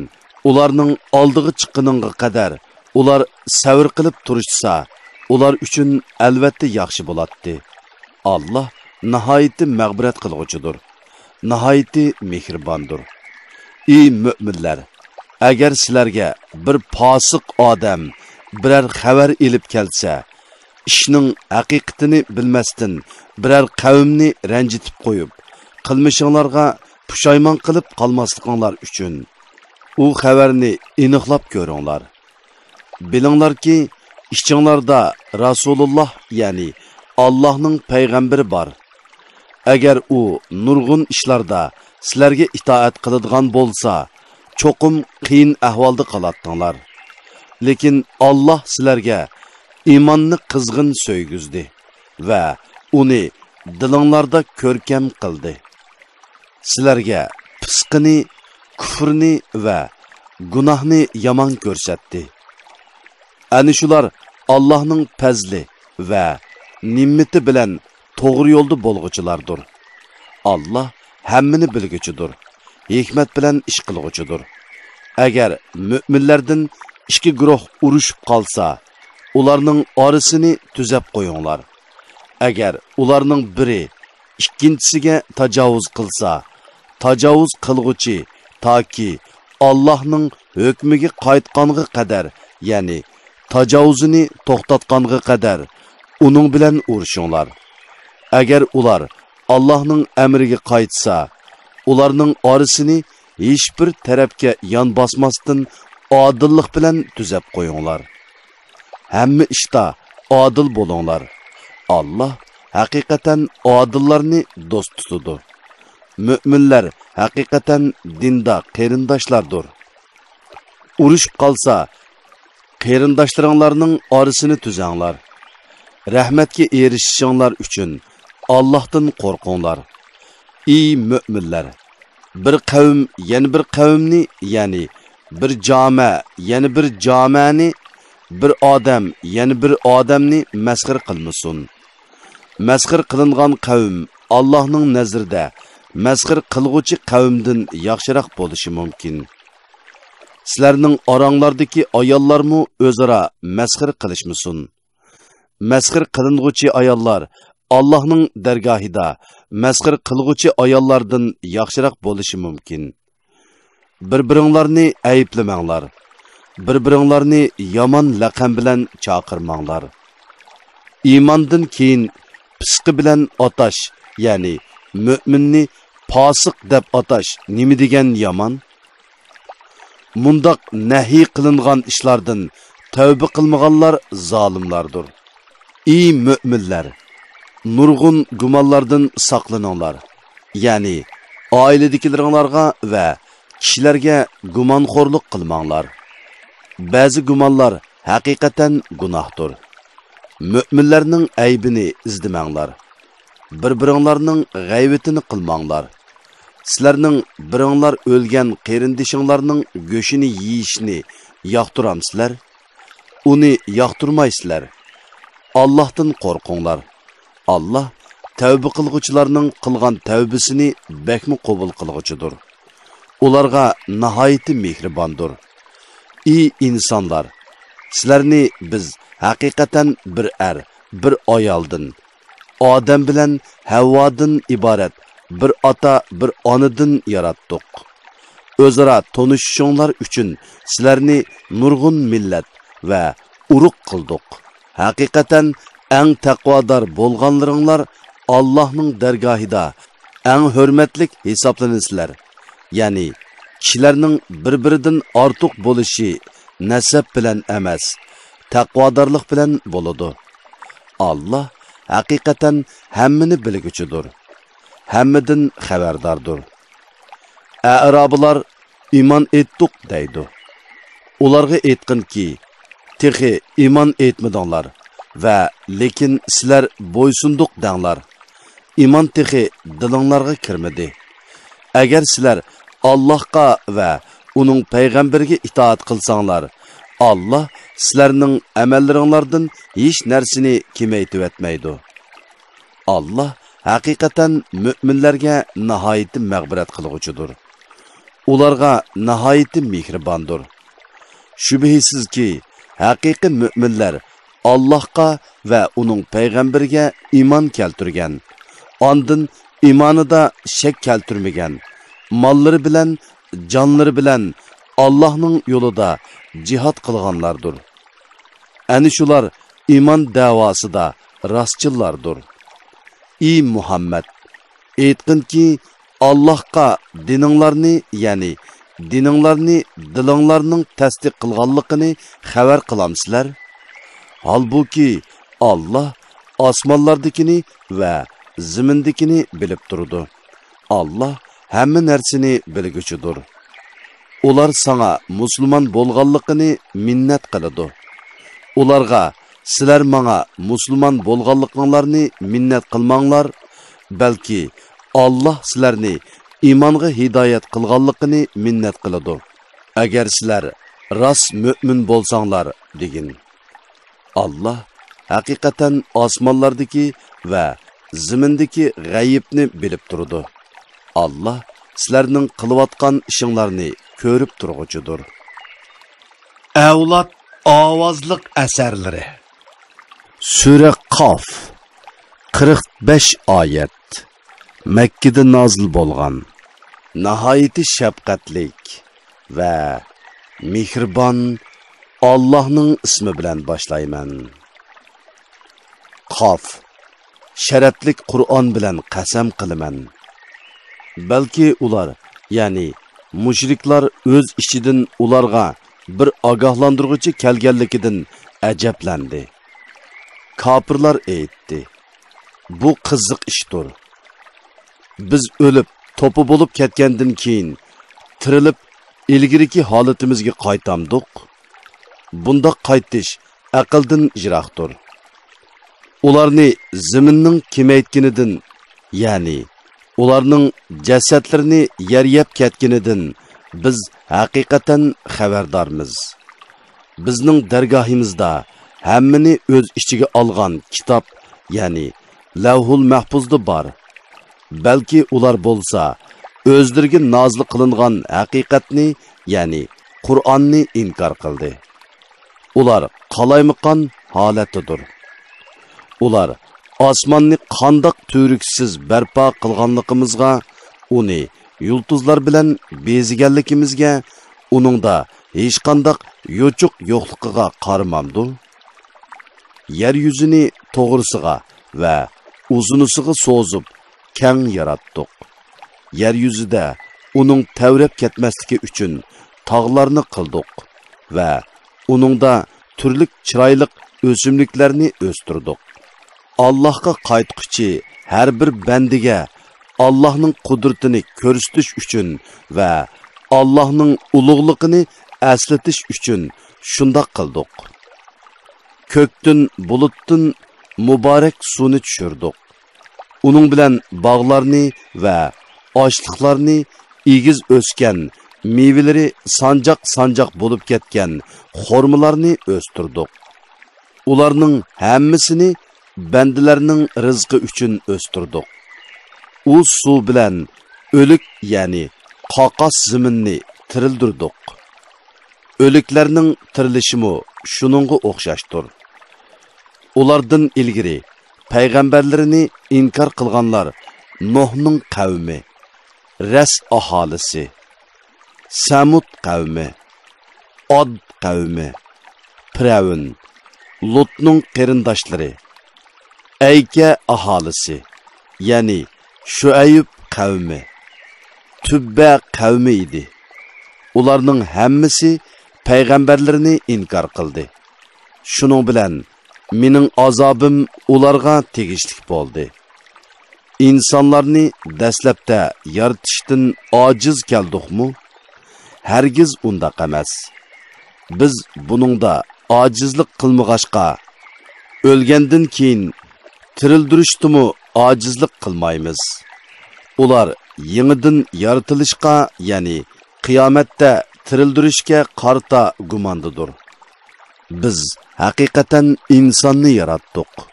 ئۇلارنىڭ ئالدىغا چىققىنىڭغا قەدەر ئۇلار سەۋر قىلىپ تۇرۇشسا، ئۇلار ئۈچۈن ئەلۋەتتە ياخشى بولاتتى. ئاللاھ ناھايىتى مەغپىرەت قىلغۇچىدۇر، ناھايىتى مېھرىباندۇر. ئى مۆمىنلەر! ئەگەر سىلەرگە بىر پاسىق ئادەم بىرەر خەۋەر ئېلىپ كەلسە، ئىشنىڭ ھەقىقىتىنى بىلمەستىن بىرەر قەۋمنى رەنجىتىپ قويۇپ، قىلمىشىڭلارغا پۇشايمان قىلىپ قالماسلىقىڭلار ئۈچۈن، ئۇ خەۋەرنى ئېنىقلاپ كۆرۈڭلار. بىلىڭلاركى، ئىچىڭلاردا رەسۇلۇللاھ، يەنى ئاللاھنىڭ پەيغەمبىرى بار. ئەگەر ئۇ نۇرغۇن ئىشلاردا سىلەرگە ئىتائەت قىلىدىغان بولسا، چوقۇم قىيىن ئەھۋالدا قالاتتىڭلار. لېكىن ئاللاھ سىلەرگە ئىماننى قىزغىن سۆيگۈزدى ۋە ئۇنى دىلىڭلاردا كۆركەم قىلدى. سىلەرگە پىسقىنى، كۇفرنى ۋە گۇناھنى يامان كۆرسەتتى. ئەنە شۇلار ئاللاھنىڭ پەزلى ۋە نېمىتى بىلەن توغرا يولدا بولغۇچىلاردۇر. ئاللاھ ھەممىنى بىلگۈچىدۇر، ھېكمەت بىلەن ئىش قىلغۇچىدۇر. ئەگەر مۆمىنلەردىن ئىككى گۇرۇھ ئۇرۇشۇپ قالسا، ئۇلارنىڭ ئارىسىنى تۈزەپ قويۇڭلار. ئەگەر ئۇلارنىڭ بىرى ئىككىنچىسىگە تاجاۋۇز قىلسا، تاجاۋۇز قىلغۇچى تاكى ئاللاھنىڭ ھۆكمىگە قايتقانغا قەدەر، يەنى تاجاۋۇزىنى توختاتقانغا قەدەر ئۇنىڭ بىلەن ئۇرۇشۇڭلار. ئەگەر ئۇلار ئاللاھنىڭ ئەمرىگە قايتسا، ئۇلارنىڭ ئارىسىنى ھېچبىر تەرەپكە يان باسماستىن ئادىللىق بىلەن تۈزەپ قويۇڭلار. ھەممە ئىشتا ئادىل بولۇڭلار. ئاللاھ ھەقىقەتەن ئادىللارنى دوست تۇتىدۇ. مۆمىنلەر ھەقىقەتەن دىندا قېرىنداشلاردۇر. ئۇرۇشۇپ قالسا، قېرىنداشلىرىڭلارنىڭ ئارىسىنى تۈزەڭلار. رەھمەتكە ئېرىشىشىڭلار ئۈچۈن ئاللاھتىن قورقۇڭلار. ئى مۆمىنلەر! بىر قەۋم يەنە بىر قەۋمنى، يەنى بىر جامە يەنە بىر جامەنى بىر ئادەم يەنە بىر ئادەمنى مەسخىرە قىلمىسۇن. مەسخىرە قىلىنغان قەۋم ئاللاھنىڭ نەزىرىدە مەسخىرە قىلغۇچى قەۋمدىن ياخشىراق بولۇشى مۇمكىن. سىلەرنىڭ ئاراڭلاردىكى ئاياللارمۇ ئۆزئارا مەسخىرە قىلىشمىسۇن. مەسخىرە قىلىنغۇچى ئاياللار ئاللاھنىڭ دەرگاھىدا مەسخىرە قىلغۇچى ئاياللاردىن ياخشىراق بولۇشى مۇمكىن. بىر-بىرىڭلارنى ئەيىبلىمەڭلار. بىر-بىرىڭلارنى يامان لەقەم بىلەن چاقىرماڭلار. ئىماندىن كېيىن پىسقى بىلەن ئاتاش، يەنى مۆمىننى پاسىق دەپ ئاتاش نېمە دېگەن يامان؟ مۇنداق نەھى قىلىنغان ئىشلاردىن تەۋبە قىلمىغانلار زالىملاردۇر. ئى مۆمىنلەر! نۇرغۇن گۇمانلاردىن ساقلىنىڭلار، يەنى ئائىلىدىكىلىرىڭلارغا ۋە كىشىلەرگە گۇمانخورلۇق قىلماڭلار. بەزى گۇمانلار ھەقىقەتەن گۇناھتۇر. مۆمىنلەرنىڭ ئەيىبىنى ئىزدىمەڭلار. بىر-بىرىڭلارنىڭ غەيۋىتىنى قىلماڭلار. سىلەرنىڭ بىرىڭلار ئۆلگەن قېرىندىشىڭلارنىڭ گۆشىنى يېيىشنى ياقتۇرامسىلەر؟ ئۇنى ياقتۇرمايسىلەر. ئاللاھتىن قورقۇڭلار. ئاللاھ تەۋبە قىلغۇچىلارنىڭ قىلغان تەۋبىسىنى بەكمۇ قوبۇل قىلغۇچىدۇر. ئۇلارغا ناھايىتى مېھرىباندۇر. ئى ئىنسانلار! سىلەرنى بىز ھەقىقەتەن بىر ئەر، بىر ئايالدىن، ئادەم بىلەن ھەۋۋادىن ئىبارەت بىر ئاتا، بىر ئانىدىن ياراتتۇق. ئۆزئارا تونۇشۇشۇڭلار ئۈچۈن سىلەرنى نۇرغۇن مىللەت ۋە ئۇرۇق قىلدۇق. ھەقىقەتەن ئەڭ تەقۋادار بولغانلىرىڭلار ئاللاھنىڭ دەرگاھىدا ئەڭ ھۆرمەتلىك ھېسابلىنىسىلەر. يەنى كىشىلەرنىڭ بىر-بىرىدىن ئارتۇق بولۇشى نەسەب بىلەن ئەمەس، تەقۋادارلىق بىلەن بولىدۇ. ئاللاھ ھەقىقەتەن ھەممىنى بىلگۈچىدۇر، ھەممىدىن خەۋەرداردۇر. ئەئرابىلار «ئىمان ئېيتتۇق» دەيدۇ. ئۇلارغا ئېيتقىنكى، تېخى ئىمان ئېيتمىدىڭلار ۋە لېكىن سىلەر «بويسۇندۇق» دەڭلار. ئىمان تېخى دىلىڭلارغا كىرمىدى. ئەگەر سىلەر ئاللاھقا ۋە ئۇنىڭ پەيغەمبىرىگە ئىتائەت قىلساڭلار، ئاللاھ سىلەرنىڭ ئەمەللىرىڭلاردىن ھېچ نەرسىنى كېمەيتىۋەتمەيدۇ. ئاللاھ ھەقىقەتەن مۆمىنلەرگە ناھايىتى مەغپىرەت قىلغۇچىدۇر. ئۇلارغا ناھايىتى مېھرىباندۇر. شۈبھىسىزكى، ھەقىقىي مۆمىنلەر ئاللاھقا ۋە ئۇنىڭ پەيغەمبىرىگە ئىمان كەلتۈرگەن، ئاندىن ئىمانىدا شەك كەلتۈرمىگەن، ماللىرى بىلەن، جانلىرى بىلەن ئاللاھنىڭ يولىدا جىھاد قىلغانلاردۇر. ئەنە شۇلار ئىمان دەۋاسىدا راستچىللاردۇر. ئى مۇھەممەد! ئېيتقىنكى، ئاللاھقا دىنىڭلارنى، يەنى دىنىڭلارنى دىلىڭلارنىڭ تەستىق قىلغانلىقىنى خەۋەر قىلامسىلەر؟ ھالبۇكى، ئاللاھ ئاسمانلاردىكىنى ۋە زېمىندىكىنى بىلىپ تۇرىدۇ. ئاللاھ ھەممە نەرسىنى بىلگۈچىدۇر. ئۇلار ساڭا مۇسۇلمان بولغانلىقىنى مىننەت قىلىدۇ. ئۇلارغا، سىلەر ماڭا مۇسۇلمان بولغانلىقىڭلارنى مىننەت قىلماڭلار، بەلكى ئاللاھ سىلەرنى ئىمانغا ھىدايەت قىلغانلىقىنى مىننەت قىلىدۇ. ئەگەر سىلەر راست مۆمىن بولساڭلار، دېگىن. ئاللاھ ھەقىقەتەن ئاسمانلاردىكى ۋە زېمىندىكى غەيىبنى بىلىپ تۇرىدۇ. ئاللاھ سىلەرنىڭ قىلىۋاتقان ئىشىڭلارنى كۆرۈپ تۇرغۇچىدۇر. ئەۋلاد ئاۋازلىق ئەسەرلىرى. سۈرە قاف، قىرىق بەش ئايەت. مەككىدە نازىل بولغان. ناھايىتى شەپقەتلىك ۋە مېھرىبان ئاللاھنىڭ ئىسمى بىلەن باشلايمەن. قاف، شەرەپلىك قۇرئان بىلەن قەسەم قىلىمەن. بەلكى ئۇلار، يەنى مۇشرىكلار ئۆز ئىچىدىن ئۇلارغا بىر ئاگاھلاندۇرغۇچى كەلگەنلىكىدىن ئەجەبلەندى. كاپىرلار ئېيتتى: «بۇ قىزىق ئىشتۇر. بىز ئۆلۈپ، توپا بولۇپ كەتكەندىن كېيىن، تىرىلىپ، ئىلگىرىكى ھالىتىمىزگە قايتامدۇق؟ بۇنداق قايتىش ئەقىلدىن يىراقتۇر.» ئۇلارنى زېمىننىڭ كېمەيتكىنىدىن، يەنى ئۇلارنىڭ جەسەتلىرىنى يەر يەپ كەتكىنىدىن بىز ھەقىقەتەن خەۋەردارمىز. بىزنىڭ دەرگاھىمىزدا ھەممىنى ئۆز ئىچىگە ئالغان كىتاب، يەنى لەۋھۇل مەھپۇزدا بار. بەلكى ئۇلار بولسا ئۆزلىرىگە نازىل قىلىنغان ھەقىقەتنى، يەنى قۇرئاننى ئىنكار قىلدى. ئۇلار قالايمىقان ھالەتتىدۇر. ئۇلار ئاسماننى قانداق تۈۋرۈكسىز بەرپا قىلغانلىقىمىزغا، ئۇنى يۇلتۇزلار بىلەن بېزىگەنلىكىمىزگە، ئۇنىڭدا ھېچقانداق يوچۇق يوقلۇقىغا قارىمامدۇ؟ يەر يۈزىنى توغرىسىغا ۋە ئۇزۇنىسىغا سوزۇپ، كەڭ ياراتتۇق. يەر يۈزىدە ئۇنىڭ تەۋرەپ كەتمەسلىكى ئۈچۈن تاغلارنى قىلدۇق ۋە ئۇنىڭدا تۈرلۈك چىرايلىق ئۆسۈملۈكلەرنى ئۆستۈردۇق. ئاللاھقا قايتقۇچى ھەر بىر بەندىگە ئاللاھنىڭ قۇدرىتىنى كۆرسىتىش ئۈچۈن ۋە ئاللاھنىڭ ئۇلۇغلۇقىنى ئەسلىتىش ئۈچۈن شۇنداق قىلدۇق. كۆكتىن، بۇلۇتتىن مۇبارەك سۇنى چۈشۈردۇق. ئۇنىڭ بىلەن باغلارنى ۋە ئاشلىقلارنى، ئېگىز ئۆسكەن، مېۋىلىرى سانجاق-سانجاق بولۇپ كەتكەن خورمىلارنى ئۆستۈردۇق. ئۇلارنىڭ ھەممىسىنى بەندىلەرنىڭ رىزقى ئۈچۈن ئۆستۈردۇق. ئۇ سۇ بىلەن ئۆلۈك، يەنى قاقاس زېمىننى تىرىلدۈردۇق. ئۆلۈكلەرنىڭ تىرىلىشىمۇ شۇنىڭغا ئوخشاشتۇر. ئۇلاردىن ئىلگىرى پەيغەمبەرلىرىنى ئىنكار قىلغانلار نوھنىڭ قەۋمى، رەس ئاھالىسى، سەمۇد قەۋمى، ئاد قەۋمى، پىرئەۋن، لۇتنىڭ قېرىنداشلىرى، ئەيكە ئاھالىسى، يەنى شۇئەيب قەۋمى، تۈببە قەۋمى ئىدى. ئۇلارنىڭ ھەممىسى پەيغەمبەرلىرىنى ئىنكار قىلدى. شۇنىڭ بىلەن مېنىڭ ئازابىم ئۇلارغا تېگىشلىك بولدى. ئىنسانلارنى دەسلەپتە يارىتىشتىن ئاجىز كەلدۇقمۇ؟ ھەرگىز ئۇنداق ئەمەس. بىز بۇنىڭدا ئاجىزلىق قىلمىغاچقا، ئۆلگەندىن كېيىن تىرىلدۈرۈشتىمۇ ئاجىزلىق قىلمايمىز. ئۇلار يېڭىدىن يارىتىلىشقا، يەنى قىيامەتتە تىرىلدۈرۈشكە قارىتا گۇماندىدۇر. بىز ھەقىقەتەن ئىنساننى ياراتتۇق.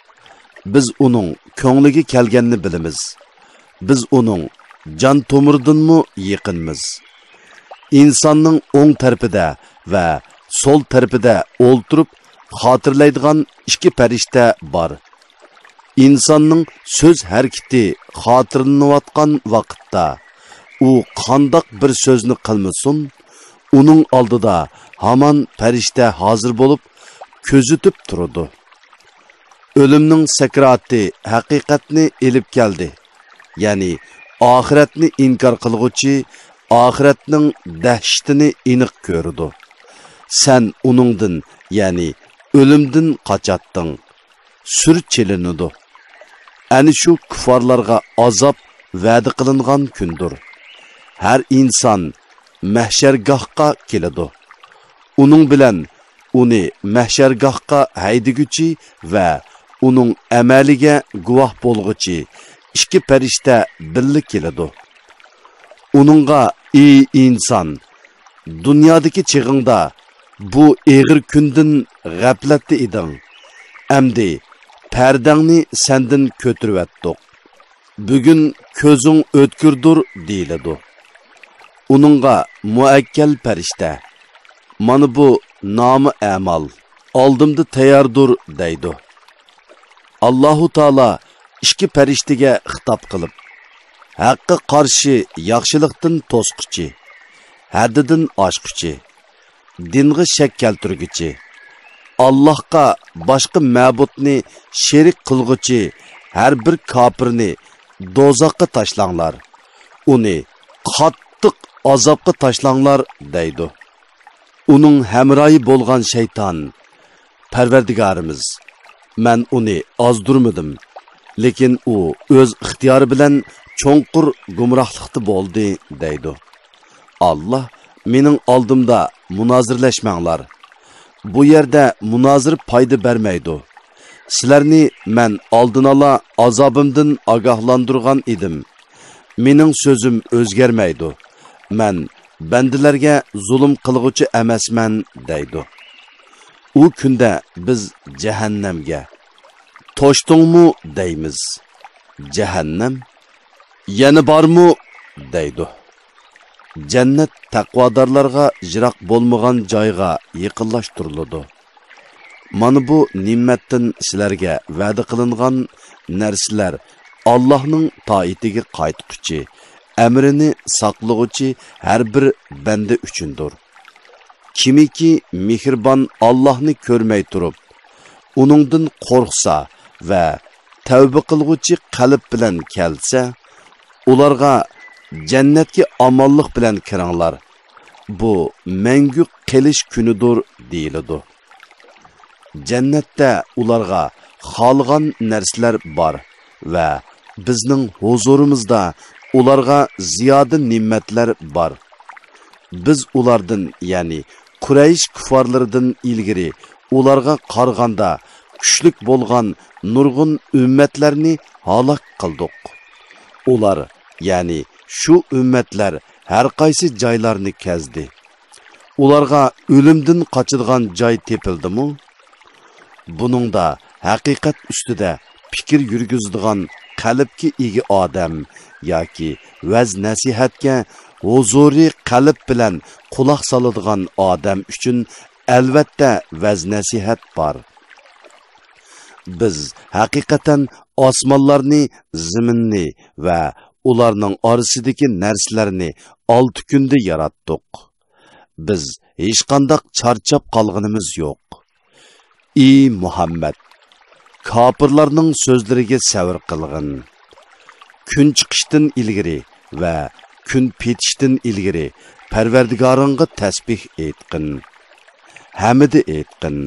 بىز ئۇنىڭ كۆڭلىگە كەلگەننى بىلىمىز. بىز ئۇنىڭ جان تومۇرىدىنمۇ يېقىنمىز. ئىنساننىڭ ئوڭ تەرىپىدە ۋە سول تەرىپىدە ئولتۇرۇپ خاتىرىلەيدىغان ئىككى پەرىشتە بار. ئىنساننىڭ سۆز ھەرىكىتى خاتىرىلىنىۋاتقان ۋاقىتتا، ئۇ قانداق بىر سۆزنى قىلمىسۇن، ئۇنىڭ ئالدىدا ھامان پەرىشتە ھازىر بولۇپ، كۆزىتىپ تۇرىدۇ. ئۆلۈمنىڭ سەكراتى ھەقىقەتنى ئېلىپ كەلدى، يەنى ئاخىرەتنى ئىنكار قىلغۇچى ئاخىرەتنىڭ دەھشىتىنى ئېنىق كۆرىدۇ. سەن ئۇنىڭدىن، يەنى ئۆلۈمدىن قاچاتتىڭ. سۈر چېلىنىدۇ. ئەنە شۇ كۇففارلارغا ئازاب ۋەدە قىلىنغان كۈندۇر. ھەر ئىنسان مەھشەرگاھقا كېلىدۇ. ئۇنىڭ بىلەن ئۇنى مەھشەرگاھقا ھەيدىگۈچى ۋە ئۇنىڭ ئەمەلىگە گۇۋاھ بولغۇچى ئىككى پەرىشتە بىللە كېلىدۇ. ئۇنىڭغا: «ئى ئىنسان! دۇنيادىكى چېغىڭدا بۇ ئېغىر كۈندىن غەپلەتتە ئىدىڭ. ئەمدى پەردەڭنى سەندىن كۆتۈرۈۋەتتۇق. بۈگۈن كۆزۈڭ ئۆتكۈردۇر» دېيىلىدۇ. ئۇنىڭغا مۇئەككەل پەرىشتە: «مانا بۇ نامە ئەمال، ئالدىمدا تەيياردۇر» دەيدۇ. ئاللاھۇ تائالا ئىككى پەرىشتىگە خىتاب قىلىپ: «ھەققە قارشى ياخشىلىقتىن توسقۇچى، ھەددىدىن ئاشقۇچى، دىنغا شەك كەلتۈرگۈچى، ئاللاھقا باشقا مەبۇدنى شېرىك قىلغۇچى ھەر بىر كاپىرنى دوزاخقا تاشلاڭلار، ئۇنى قاتتىق ئازابقا تاشلاڭلار» دەيدۇ. ئۇنىڭ ھەمراھى بولغان شەيتان: «پەرۋەردىگارىمىز، مەن ئۇنى ئازدۇرمىدىم، لېكىن ئۇ ئۆز ئىختىيارى بىلەن چوڭقۇر گۇمراھلىقتا بولدى» دەيدۇ. ئاللاھ: «مېنىڭ ئالدىمدا مۇنازىرىلەشمەڭلار. بۇ يەردە مۇنازىرە پايدا بەرمەيدۇ. سىلەرنى مەن ئالدىنئالا ئازابىمدىن ئاگاھلاندۇرغان ئىدىم. مېنىڭ سۆزۈم ئۆزگەرمەيدۇ. مەن بەندىلەرگە زۇلۇم قىلغۇچى ئەمەسمەن» دەيدۇ. ئۇ كۈندە بىز جەھەننەمگە، «توشتۇڭمۇ؟» دەيمىز. جەھەننەم، «يەنە بارمۇ؟» دەيدۇ. جەننەت تەقۋادارلارغا يىراق بولمىغان جايغا يېقىنلاشتۇرۇلىدۇ. مانا بۇ نېمەتتىن سىلەرگە ۋەدە قىلىنغان نەرسىلەر ئاللاھنىڭ تائىتىگە قايتقۇچى، ئەمرىنى ساقلىغۇچى ھەر بىر بەندە ئۈچۈندۇر. كىمكى مېھرىبان ئاللاھنى كۆرمەي تۇرۇپ، ئۇنىڭدىن قورقسا ۋە تەۋبە قىلغۇچى قەلب بىلەن كەلسە، ئۇلارغا «جەننەتكە ئامانلىق بىلەن كىرىڭلار، بۇ مەڭگۈ قېلىش كۈنىدۇر» دېيىلىدۇ. جەننەتتە ئۇلارغا خالىغان نەرسىلەر بار ۋە بىزنىڭ ھۇزۇرىمىزدا ئۇلارغا زىيادە نېمەتلەر بار. بىز ئۇلاردىن، يەنى قۇرەيش كۇففارلىرىدىن ئىلگىرى ئۇلارغا قارىغاندا كۈچلۈك بولغان نۇرغۇن ئۈممەتلەرنى ھالاك قىلدۇق. ئۇلار، يەنى شۇ ئۈممەتلەر ھەرقايسى جايلارنى كەزدى. ئۇلارغا ئۆلۈمدىن قاچىدىغان جاي تېپىلدىمۇ؟ بۇنىڭدا ھەقىقەت ئۈستىدە پىكىر يۈرگۈزىدىغان قەلبكە ئىگە ئادەم ياكى ۋەز-نەسىھەتكە ھۇزۇرى قەلب بىلەن قۇلاق سالىدىغان ئادەم ئۈچۈن ئەلۋەتتە ۋەز-نەسىھەت بار. بىز ھەقىقەتەن ئاسمانلارنى، زېمىننى ۋە ئۇلارنىڭ ئارىسىدىكى نەرسىلەرنى ئالتە كۈندە ياراتتۇق. بىز ھېچقانداق چارچاپ قالغىنىمىز يوق. ئى مۇھەممەد، كاپىرلارنىڭ سۆزلىرىگە سەۋر قىلغىن. كۈن چىقىشتىن ئىلگىرى ۋە كۈن پېتىشتىن ئىلگىرى پەرۋەردىگارىڭغا تەسبىھ ئېيتقىن، ھەمدە ئېيتقىن.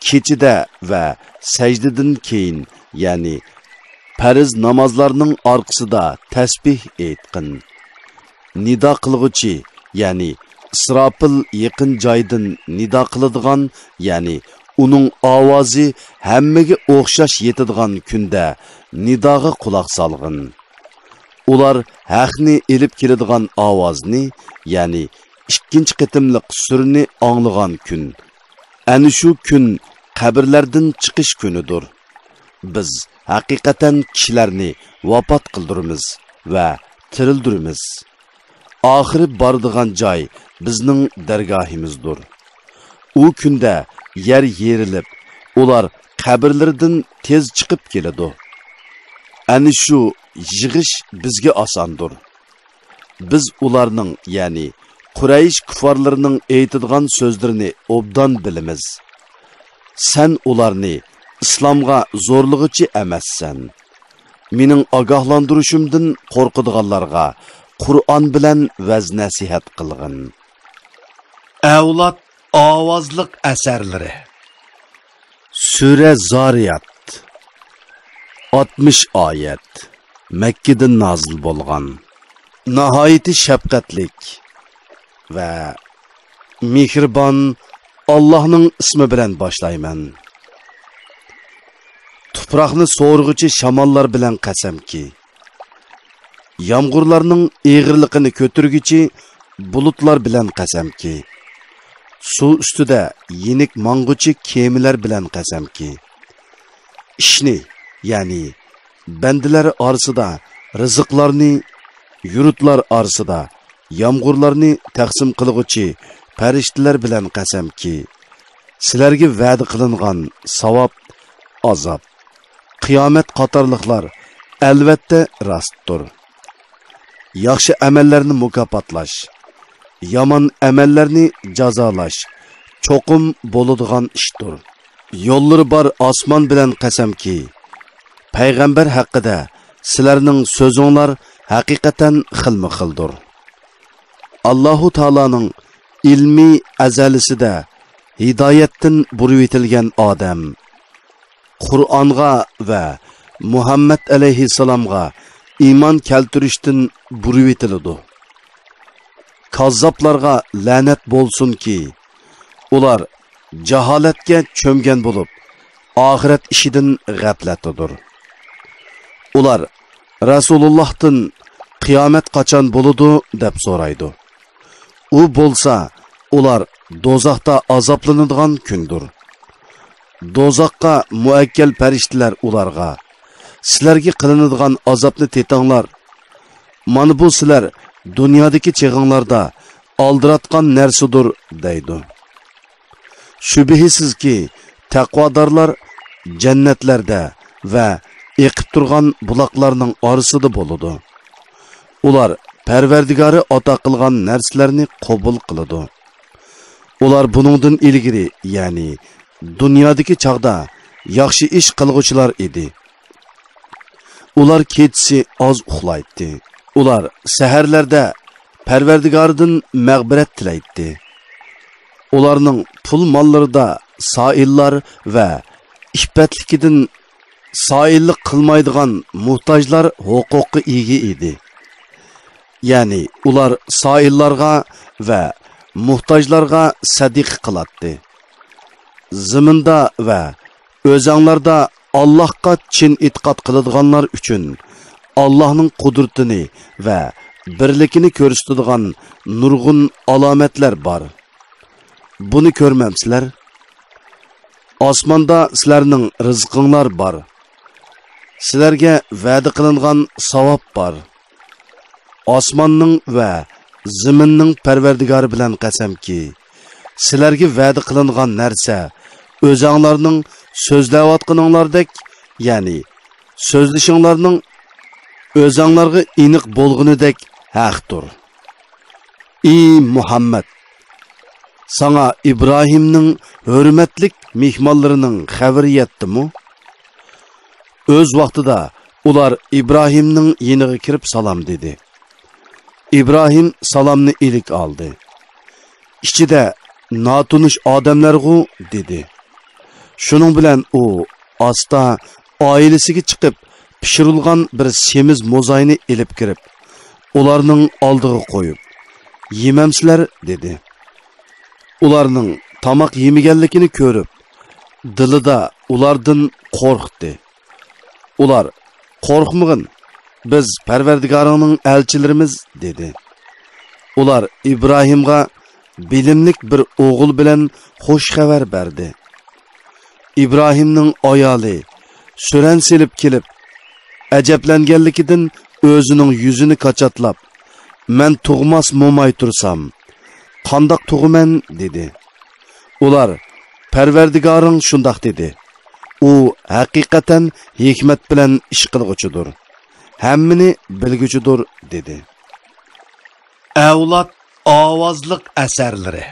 كېچىدە ۋە سەجدىدىن كېيىن، يەنى پەرز نامازلارنىڭ ئارقىسىدا تەسبىھ ئېيتقىن. نىدا قىلغۇچى، يەنى ئىسراپىل يېقىن جايدىن نىدا قىلىدىغان، يەنى ئۇنىڭ ئاۋازى ھەممىگە ئوخشاش يېتىدىغان كۈندە نىداغا قۇلاق سالغىن. ئۇلار ھەقنى ئېلىپ كېلىدىغان ئاۋازنى، يەنى ئىككىنچى قېتىملىق سۈرنى ئاڭلىغان كۈن، ئەنە شۇ كۈن قەبرىلەردىن چىقىش كۈنىدۇر. بىز ھەقىقەتەن كىشىلەرنى ۋاپات قىلدۇرىمىز ۋە تىرىلدۈرىمىز. ئاخىرى بارىدىغان جاي بىزنىڭ دەرگاھىمىزدۇر. ئۇ كۈندە يەر يېرىلىپ، ئۇلار قەبرىلىرىدىن تېز چىقىپ كېلىدۇ. ئەنە شۇ يىغىش بىزگە ئاساندۇر. بىز ئۇلارنىڭ، يەنى قۇرەيش كۇففارلىرىنىڭ ئېيتىدىغان سۆزلىرىنى ئوبدان بىلىمىز. سەن ئۇلارنى ئىسلامغا زورلىغۇچى ئەمەسسەن. مېنىڭ ئاگاھلاندۇرۇشۇمدىن قورقىدىغانلارغا قۇرئان بىلەن ۋەز-نەسىھەت قىلغىن. ئەۋلاد ئاۋازلىق ئەسەرلىرى. سۈرە زارىيات. ئاتمىش ئايەت. مەككىدىن نازىل بولغان. ناھايىتى شەپقەتلىك ۋە مېھرىبان ئاللاھنىڭ ئىسمى بىلەن باشلايمەن. تۇپراقنى سورىغۇچى شاماللار بىلەن قەسەمكى، يامغۇرلارنىڭ ئېغىرلىقىنى كۆتۈرگۈچى بۇلۇتلار بىلەن قەسەمكى، سۇ ئۈستىدە يېنىك ماڭغۇچى كېمىلەر بىلەن قەسەمكى، ئىشنى، يەنى بەندىلەر ئارىسىدا رىزىقلارنى، يۇرتلار ئارىسىدا يامغۇرلارنى تەقسىم قىلغۇچى پەرىشتىلەر بىلەن قەسەمكى، سىلەرگە ۋەدە قىلىنغان ساۋاب، ئازاب، قىيامەت قاتارلىقلار ئەلۋەتتە راستتۇر. ياخشى ئەمەللەرنى مۇكاپاتلاش، يامان ئەمەللەرنى جازالاش چوقۇم بولىدىغان ئىشتۇر. يوللىرى بار ئاسمان بىلەن قەسەمكى، پەيغەمبەر ھەققىدە سىلەرنىڭ سۆزۈڭلار ھەقىقەتەن خىلمۇ خىلدۇر. ئاللاھۇ تائالانىڭ ئىلمى ئەزەلىسىدە ھىدايەتتىن بۇرۇۋېتىلگەن ئادەم قۇرئانغا ۋە مۇھەممەد ئەلەيھىسسالامغا ئىمان كەلتۈرۈشتىن بۇرۇۋېتىلىدۇ. كاززاپلارغا لەنەت بولسۇنكى، ئۇلار جاھالەتكە چۆمگەن بولۇپ، ئاخىرەت ئىشىدىن غەپلەتتىدۇر. ئۇلار رەسۇلۇللاھتىن «قىيامەت قاچان بولىدۇ؟» دەپ سورايدۇ. ئۇ بولسا ئۇلار دوزاختا ئازابلىنىدىغان كۈندۇر. دوزاخقا مۇئەككەل پەرىشتىلەر ئۇلارغا، سىلەرگە قىلىنىدىغان ئازابنى تېتىڭلار. مانا بۇ سىلەر دۇنيادىكى چېغىڭلاردا ئالدىراتقان نەرسىدۇر، دەيدۇ. شۈبھىسىزكى، تەقۋادارلار جەننەتلەردە ۋە ئېقىپ تۇرغان بۇلاقلارنىڭ ئارىسىدا بولىدۇ. ئۇلار پەرۋەردىگارى ئاتا قىلغان نەرسىلەرنى قوبۇل قىلىدۇ. ئۇلار بۇنىڭدىن ئىلگىرى، يەنى دۇنيادىكى چاغدا ياخشى ئىش قىلغۇچىلار ئىدى. ئۇلار كېچىسى ئاز ئۇخلايتتى. ئۇلار سەھەرلەردە پەرۋەردىگاردىن مەغپىرەت تىلەيتتى. ئۇلارنىڭ پۇل ماللىرىدا سائىللار ۋە ئىپپەتلىكىدىن سائىللىق قىلمايدىغان موھتاجلار ھوقۇققا ئىگە ئىدى. يەنى ئۇلار سائىللارغا ۋە موھتاجلارغا سەدىقە قىلاتتى. زېمىندا ۋە ئۆزەڭلاردا ئاللاھقا چىن ئېتىقاد قىلىدىغانلار ئۈچۈن ئاللاھنىڭ قۇدرىتىنى ۋە بىرلىكىنى كۆرسىتىدىغان نۇرغۇن ئالامەتلەر بار. بۇنى كۆرمەمسىلەر؟ ئاسماندا سىلەرنىڭ رىزقىڭلار بار. سىلەرگە ۋەدە قىلىنغان ساۋاب بار. ئاسماننىڭ ۋە زېمىننىڭ پەرۋەردىگارى بىلەن قەسەمكى، سىلەرگە ۋەدە قىلىنغان نەرسە ئۆزەڭلارنىڭ سۆزلەۋاتقىنىڭلاردەك، يەنى سۆزلىشىڭلارنىڭ ئۆزەڭلارغا ئېنىق بولغىنىدەك ھەقتۇر. ئى مۇھەممەد! ساڭا ئىبراھىمنىڭ ھۆرمەتلىك مېھمانلىرىنىڭ خەۋىرى يەتتىمۇ؟ ئۆز ۋاقتىدا ئۇلار ئىبراھىمنىڭ يېنىغا كىرىپ سالام دېدى. ئىبراھىم سالامنى ئىلىك ئالدى. ئىچىدە ناتونۇش ئادەملەرغۇ دېدى. شۇنىڭ بىلەن ئۇ ئاستا ئائىلىسىگە چىقىپ، پىشۇرۇلغان بىر سېمىز موزاينى ئېلىپ كىرىپ، ئۇلارنىڭ ئالدىغا قويۇپ، يېمەمسىلەر؟ دېدى. ئۇلارنىڭ تاماق يېمىگەنلىكىنى كۆرۈپ، دىلىدا ئۇلاردىن قورقتى. ئۇلار، قورقمىغىن، بىز پەرۋەردىگارىڭنىڭ ئەلچىلىرىمىز، دېدى. ئۇلار ئىبراھىمغا بىلىملىك بىر ئوغۇل بىلەن خۇش خەۋەر بەردى. ئىبراھىمنىڭ ئايالى سۈرەن سېلىپ كېلىپ، ئەجەبلەنگەنلىكىدىن ئۆزىنىڭ يۈزىنى كاچاتلاپ، مەن تۇغماس موماي تۇرسام، قانداق تۇغىمەن؟ دېدى. ئۇلار، پەرۋەردىگارىڭ شۇنداق دېدى. ئۇ ھەقىقەتەن ھېكمەت بىلەن ئىش قىلغۇچىدۇر، ھەممىنى بىلگۈچىدۇر، دېدى. ئەۋلاد ئاۋازلىق ئەسەرلىرى.